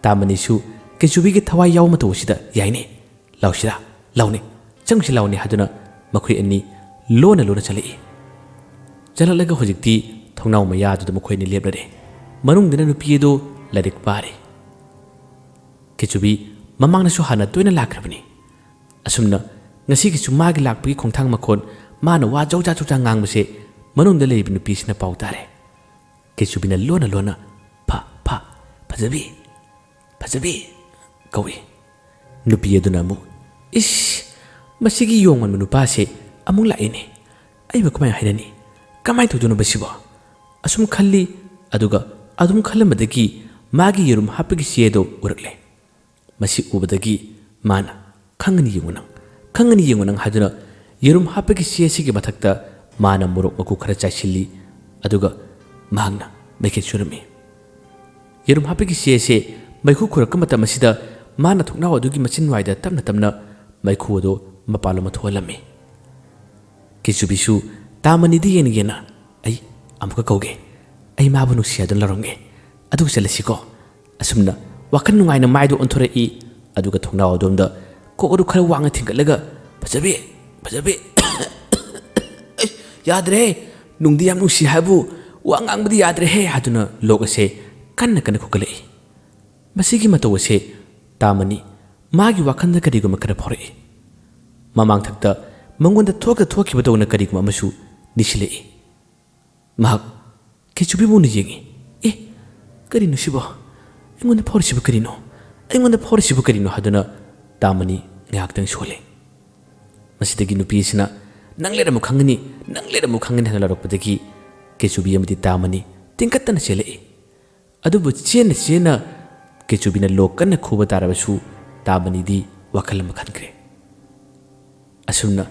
ꯇꯥꯃꯅꯤꯁꯨ ꯀꯦꯆꯨꯕꯤꯒꯤ ꯊꯋꯥꯏ ꯌꯥꯎꯕ ꯃꯇꯧ ꯑꯁꯤꯗ, "ꯌꯥꯏꯅꯦ, ꯂꯥꯎꯁꯤꯔꯥ? ꯂꯥꯎꯅꯦ, ꯆꯪꯁꯤ ꯂꯥꯎꯅꯦ" ꯍꯥꯏꯗꯨꯅ ꯃꯈꯣꯏ ꯑꯅꯤ ꯂꯣꯟꯅ ꯂꯣꯟꯅ ꯆꯠꯂꯛꯏ꯫ ꯆꯠꯂꯛꯂꯒ ꯍꯧꯖꯤꯛꯇꯤ ꯊꯣꯡꯅꯥꯎ ꯃꯌꯥꯗꯨꯗ ꯃꯈꯣꯏ ꯑꯅꯤ ꯂꯦꯞꯂꯔꯦ꯫ ꯃꯅꯨꯡꯗꯅ ꯅꯨꯄꯤ ꯑꯗꯨ ꯂꯥꯏꯔꯤꯛ ꯄꯥꯔꯤ꯫ ꯀꯦꯆꯨꯕꯤ ꯃꯃꯥꯡꯗꯁꯨ ꯍꯥꯟꯅ ꯇꯣꯏꯅ ꯂꯥꯛꯈ꯭ꯔꯕꯅꯤ꯫ ꯑꯁꯨꯝꯅ ꯉꯁꯤꯒꯤꯁꯨ ꯃꯥꯒꯤ ꯂꯥꯛꯄꯒꯤ ꯈꯣꯡꯊꯥꯡ ꯃꯈꯣꯟ, ꯃꯥꯅ ꯋꯥ ꯖꯧꯖꯥ ꯖꯧꯖꯥ ꯉꯥꯡꯕꯁꯦ ꯃꯅꯨꯡꯗ ꯂꯩꯔꯤꯕ ꯅꯨꯄꯤꯁꯤꯅ ꯄꯥꯎ ꯇꯥꯔꯦ꯫ ꯀꯦꯆꯨꯕꯤꯅ ꯂꯣꯟꯅ ꯂꯣꯟꯅ, "ꯐ, ꯐ, ꯐꯖꯕꯤ, ꯐꯖꯕꯤ" ꯀꯧꯏ꯫ ꯅꯨꯄꯤ ꯑꯗꯨꯅ ꯑꯃꯨꯛ, "ꯏꯁ, ꯃꯁꯤꯒꯤ ꯌꯣꯡ ꯃꯥꯟꯕ ꯅꯨꯄꯥꯁꯦ ꯑꯃꯨꯛ ꯂꯥꯛꯏꯅꯦ꯫ ꯑꯩꯕꯨ ꯀꯃꯥꯏꯅ ꯍꯥꯏꯅꯅꯤ? "ꯀꯃꯥꯏꯅ ꯇꯧꯗꯣꯏꯅꯣꯕ ꯁꯤꯕꯣ?" ꯑꯁꯨꯝ ꯈꯜꯂꯤ꯫ ꯑꯗꯨꯒ ꯑꯗꯨꯝ ꯈꯜꯂꯝꯕꯗꯒꯤ ꯃꯥꯒꯤ ꯌꯦꯔꯨꯝ ꯍꯥꯞꯄꯒꯤ ꯆꯦ ꯑꯗꯣ ꯎꯔꯛꯂꯦ꯫ ꯃꯁꯤ ꯎꯕꯗꯒꯤ ꯃꯥꯅ, "ꯈꯪꯒꯅꯤ ꯌꯦꯡꯉꯨ ꯅꯪ, ꯈꯪꯒꯅꯤ ꯌꯦꯡꯉꯨ ꯅꯪ" ꯍꯥꯏꯗꯨꯅ ꯌꯦꯔꯨꯝ ꯍꯥꯞꯄꯒꯤ ꯆꯦ ꯑꯁꯤꯒꯤ ꯃꯊꯛꯇ ꯃꯥꯅ ꯃꯣꯔꯣꯛ ꯃꯀꯨ ꯈꯔ ꯆꯥꯏꯁꯤꯜꯂꯤ꯫ ꯑꯗꯨꯒ ꯃꯍꯥꯛꯅ ꯃꯩꯈꯦꯠ ꯁꯨꯔꯝꯃꯤ꯫ ꯌꯦꯔꯨꯝ ꯍꯥꯞꯄꯒꯤ ꯆꯦ ꯑꯁꯦ ꯃꯩꯈꯨ ꯈꯨꯔꯛꯄ ꯃꯇꯝ ꯑꯁꯤꯗ ꯃꯥꯅ ꯊꯣꯡꯅꯥꯎ ꯑꯗꯨꯒꯤ ꯃꯆꯤꯟꯋꯥꯏꯗ ꯇꯞꯅ ꯇꯞꯅ ꯃꯩꯈꯨ ꯑꯗꯨ ꯃꯄꯥꯟꯂꯣꯝ ꯊꯣꯛꯍꯜꯂꯝꯃꯤ꯫ ꯀꯦꯆꯨꯕꯤꯁꯨ ꯇꯥ ꯃꯅꯤꯗ ꯌꯦꯡꯅ ꯌꯦꯡꯅ, "ꯑꯩ ꯑꯃꯨꯛꯀ ꯀꯧꯒꯦ, ꯑꯩ ꯃꯥꯕꯨ ꯅꯨꯡꯁꯤ ꯍꯥꯏꯗꯨꯅ ꯂꯧꯔꯝꯒꯦ, ꯑꯗꯨꯒ ꯆꯠꯂꯁꯤꯀꯣ"꯫ ꯑꯁꯨꯝꯅ ꯋꯥꯈꯜ ꯅꯨꯡꯉꯥꯏꯅ ꯃꯥꯏꯗꯨ ꯑꯣꯟꯊꯣꯔꯛꯏ꯫ ꯑꯗꯨꯒ ꯊꯣꯡꯅꯥꯎ ꯑꯗꯣꯝꯗ ꯀꯣꯛ ꯑꯗꯨ ꯈꯔ ꯋꯥꯡꯅ ꯊꯤꯡꯒꯠꯂꯒ, "ꯐꯖꯕꯤ, ꯐꯖꯕꯤ, ꯑꯩ ꯌꯥꯗ꯭ꯔꯦꯍꯦ, ꯅꯨꯡꯗꯤ ꯌꯥꯝ ꯅꯨꯡꯁꯤ ꯍꯥꯏꯕꯨ ꯋꯥ ꯉꯥꯡꯕꯗꯤ ꯌꯥꯗ꯭ꯔꯦꯍꯦ" ꯍꯥꯏꯗꯨꯅ ꯂꯣꯛ ꯑꯁꯦ ꯀꯟꯅ ꯀꯟꯅ ꯈꯨꯀꯠꯂꯛꯏ꯫ ꯃꯁꯤꯒꯤ ꯃꯇꯧ ꯑꯁꯦ ꯇꯥ ꯃꯅꯤ ꯃꯥꯒꯤ ꯋꯥꯈꯜꯗ ꯀꯔꯤꯒꯨꯝꯕ ꯈꯔ ꯐꯥꯎꯔꯛꯏ꯫ ꯃꯃꯥꯡꯊꯛꯇ ꯃꯉꯣꯟꯗ ꯊꯣꯛꯇ ꯊꯣꯛꯈꯤꯕꯗꯧꯅ ꯀꯔꯤꯒꯨꯝꯕ ꯑꯃꯁꯨ ꯅꯤꯡꯁꯤꯡꯂꯛꯏ꯫ ꯃꯍꯥꯛ ꯀꯦꯆꯨꯕꯤꯕꯨ ꯃꯨꯟꯅ ꯌꯦꯡꯉꯤ꯫ "ꯑꯦ, ꯀꯔꯤꯅꯣ ꯁꯤꯕꯣ? ꯑꯩꯉꯣꯟꯗ ꯐꯥꯎꯔꯤꯁꯤꯕꯨ ꯀꯔꯤꯅꯣ? ꯑꯩꯉꯣꯟꯗ ꯐꯥꯎꯔꯤꯁꯤꯕꯨ ꯀꯔꯤꯅꯣ?" ꯍꯥꯏꯗꯨꯅ ꯇꯥ ꯃꯅꯤ ꯉꯥꯏꯍꯥꯛꯇꯪ ꯁꯣꯜꯂꯤ꯫ ꯃꯁꯤꯗꯒꯤ ꯅꯨꯄꯤ ꯑꯁꯤꯅ, "ꯅꯪ ꯂꯩꯔꯝꯃꯨ ꯈꯪꯒꯅꯤ, ꯅꯪ ꯂꯩꯔꯝꯃꯨ ꯈꯪꯒꯅꯤ" ꯍꯥꯏꯅ ꯂꯥꯎꯔꯛꯄꯗꯒꯤ ꯀꯦꯆꯨꯕꯤ ꯑꯃꯗꯤ ꯇꯥ ꯃꯅꯤ ꯇꯤꯡꯈꯠꯇꯅ ꯆꯦꯜꯂꯛꯏ꯫ ꯑꯗꯨꯕꯨ ꯆꯦꯟꯅ ꯆꯦꯟꯅ ꯀꯦꯆꯨꯕꯤꯅ ꯂꯣꯛ ꯀꯟꯅ ꯈꯨꯕ ꯇꯥꯔꯕꯁꯨ ꯇꯥ ꯃꯅꯤꯗꯤ ꯋꯥꯈꯜ ꯑꯃ ꯈꯟꯈ꯭ꯔꯦ꯫ ꯑꯁꯨꯝꯅ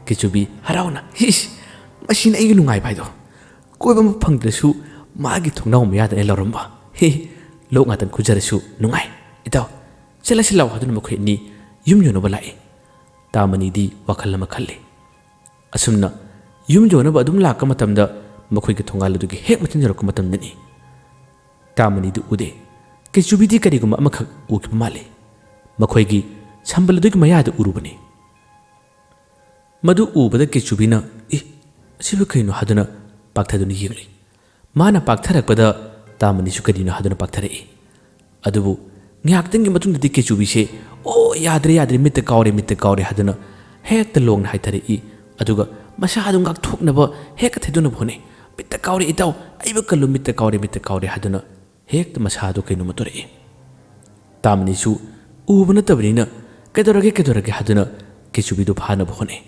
ꯀꯦꯆꯨꯕꯤ ꯍꯔꯥꯎꯅ, "ꯍꯤꯁ, ꯃꯁꯤꯅ ꯑꯩꯒꯤ ꯅꯨꯡꯉꯥꯏꯕ ꯍꯥꯏꯗꯣ꯫ ꯀꯣꯏꯕ ꯑꯃ ꯐꯪꯗ꯭ꯔꯁꯨ ꯃꯥꯒꯤ ꯊꯣꯡꯅꯥꯎ ꯃꯌꯥꯗ ꯑꯩ ꯂꯧꯔꯝꯕ꯫ ꯍꯦ, ꯂꯣꯛ ꯉꯥꯛꯇꯪ ꯈꯨꯖꯔꯁꯨ ꯅꯨꯡꯉꯥꯏ꯫ ꯏꯇꯥꯎ, ꯆꯠꯂꯁꯤ ꯂꯥꯎ" ꯍꯥꯏꯗꯨꯅ ꯃꯈꯣꯏ ꯑꯅꯤ ꯌꯨꯝ ꯌꯧꯅꯕ ꯂꯥꯛꯏ꯫ ꯇꯥ ꯃꯅꯤꯗꯤ ꯋꯥꯈꯜ ꯑꯃ ꯈꯜꯂꯤ꯫ ꯑꯁꯨꯝꯅ ꯌꯨꯝ ꯌꯧꯅꯕ ꯑꯗꯨꯝ ꯂꯥꯛꯄ ꯃꯇꯝꯗ ꯃꯈꯣꯏꯒꯤ ꯊꯣꯡꯒꯥꯜ ꯑꯗꯨꯒꯤ ꯍꯦꯛ ꯃꯊꯤꯟ ꯌꯧꯔꯛꯄ ꯃꯇꯝꯗꯅꯤ꯫ ꯇꯥ ꯃꯅꯤꯗꯨ ꯎꯗꯦ꯫ ꯀꯦꯆꯨꯕꯤꯗꯤ ꯀꯔꯤꯒꯨꯝꯕ ꯑꯃꯈꯛ ꯎꯈꯤꯕ ꯃꯥꯜꯂꯤ꯫ ꯃꯈꯣꯏꯒꯤ ꯁꯝꯕꯜ ꯑꯗꯨꯒꯤ ꯃꯌꯥꯗ ꯎꯔꯨꯕꯅꯤ꯫ ꯃꯗꯨ ꯎꯕꯗ ꯀꯦꯆꯨꯕꯤꯅ, "ꯑꯦ, ꯑꯁꯤꯕꯨ ꯀꯩꯅꯣ?" ꯍꯥꯏꯗꯨꯅ ꯄꯥꯛꯊꯗꯨꯅ ꯌꯦꯡꯂꯤ꯫ ꯃꯥꯅ ꯄꯥꯛꯊꯔꯛꯄꯗ ꯇꯥ ꯃꯅꯤꯁꯨ ꯀꯔꯤꯅꯣ ꯍꯥꯏꯗꯨꯅ ꯄꯥꯛꯊꯔꯛꯏ꯫ ꯑꯗꯨꯕꯨ ꯉꯥꯏꯍꯥꯛꯇꯪꯒꯤ ꯃꯇꯨꯡꯗꯗꯤ ꯀꯦꯆꯨꯕꯤꯁꯦ, "ꯑꯣ, ꯌꯥꯗ꯭ꯔꯦ, ꯌꯥꯗ꯭ꯔꯦ, ꯃꯤꯠꯇ ꯀꯥꯎꯔꯦ, ꯃꯤꯠꯇ ꯀꯥꯎꯔꯦ" ꯍꯥꯏꯗꯨꯅ ꯍꯦꯛꯇ ꯂꯣꯡꯅ ꯍꯥꯏꯊꯔꯛꯏ꯫ ꯑꯗꯨꯒ ꯃꯁꯥ ꯑꯗꯨ ꯉꯥꯛꯊꯣꯛꯅꯕ ꯍꯦꯛꯇ ꯊꯦꯗꯣꯛꯅꯕ ꯍꯣꯠꯅꯩ꯫ "ꯃꯤꯠꯇ ꯀꯥꯎꯔꯦ ꯏꯇꯥꯎ, ꯑꯩꯕꯨ ꯀꯜꯂꯨ, ꯃꯤꯠꯇ ꯀꯥꯎꯔꯦ, ꯃꯤꯠꯇ ꯀꯥꯎꯔꯦ" ꯍꯥꯏꯗꯨꯅ ꯍꯦꯛꯇ ꯃꯁꯥ ꯑꯗꯨ ꯀꯩꯅꯣꯝꯃ ꯇꯧꯔꯛꯏ꯫ ꯇꯥ ꯃꯅꯤꯁꯨ ꯎꯕ ꯅꯠꯇꯕꯅꯤꯅ, "ꯀꯩꯗꯧꯔꯒꯦ, ꯀꯩꯗꯧꯔꯒꯦ?" ꯍꯥꯏꯗꯨꯅ ꯀꯦꯆꯨꯕꯤꯗꯨ ꯐꯥꯅꯕ ꯍꯣꯠꯅꯩ꯫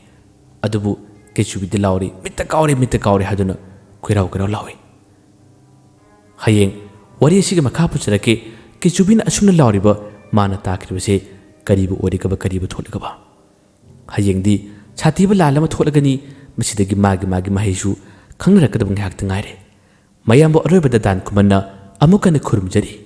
ꯑꯗꯨꯕꯨ ꯀꯩꯆꯨꯕꯤꯗꯤ ꯂꯥꯎꯔꯤ, "ꯃꯤꯠꯇ ꯀꯥꯎꯔꯦ, ꯃꯤꯠꯇ ꯀꯥꯎꯔꯦ" ꯍꯥꯏꯗꯨꯅ ꯈꯣꯏꯔꯥꯎ ꯈꯣꯏꯔꯥꯎ ꯂꯥꯎꯏ꯫ ꯍꯌꯦꯡ ꯋꯥꯔꯤ ꯑꯁꯤꯒꯤ ꯃꯈꯥ ꯄꯨꯖꯔꯛꯀꯦ꯫ ꯀꯩꯆꯨꯕꯤꯅ ꯑꯁꯨꯝꯅ ꯂꯥꯎꯔꯤꯕ ꯃꯥꯅ ꯇꯥꯈ꯭ꯔꯤꯕꯁꯦ ꯀꯔꯤꯕꯨ ꯑꯣꯏꯔꯤꯒꯕ, ꯀꯔꯤꯕꯨ ꯊꯣꯛꯂꯤꯒꯕ? ꯍꯌꯦꯡꯗꯤ ꯁꯥꯊꯤꯕ ꯂꯥꯟ ꯑꯃ ꯊꯣꯛꯂꯒꯅꯤ꯫ ꯃꯁꯤꯗꯒꯤ ꯃꯥꯒꯤ ꯃꯥꯒꯤ ꯃꯍꯩꯁꯨ ꯈꯪꯅꯔꯛꯀꯗꯕ ꯉꯥꯏꯍꯥꯛꯇ ꯉꯥꯏꯔꯦ꯫ ꯃꯌꯥꯝꯕꯨ ꯑꯔꯣꯏꯕꯗ ꯗꯥꯟ ꯈꯨꯃꯟꯅ ꯑꯃꯨꯛ ꯍꯟꯅ ꯈꯨꯔꯨꯝꯖꯔꯤ꯫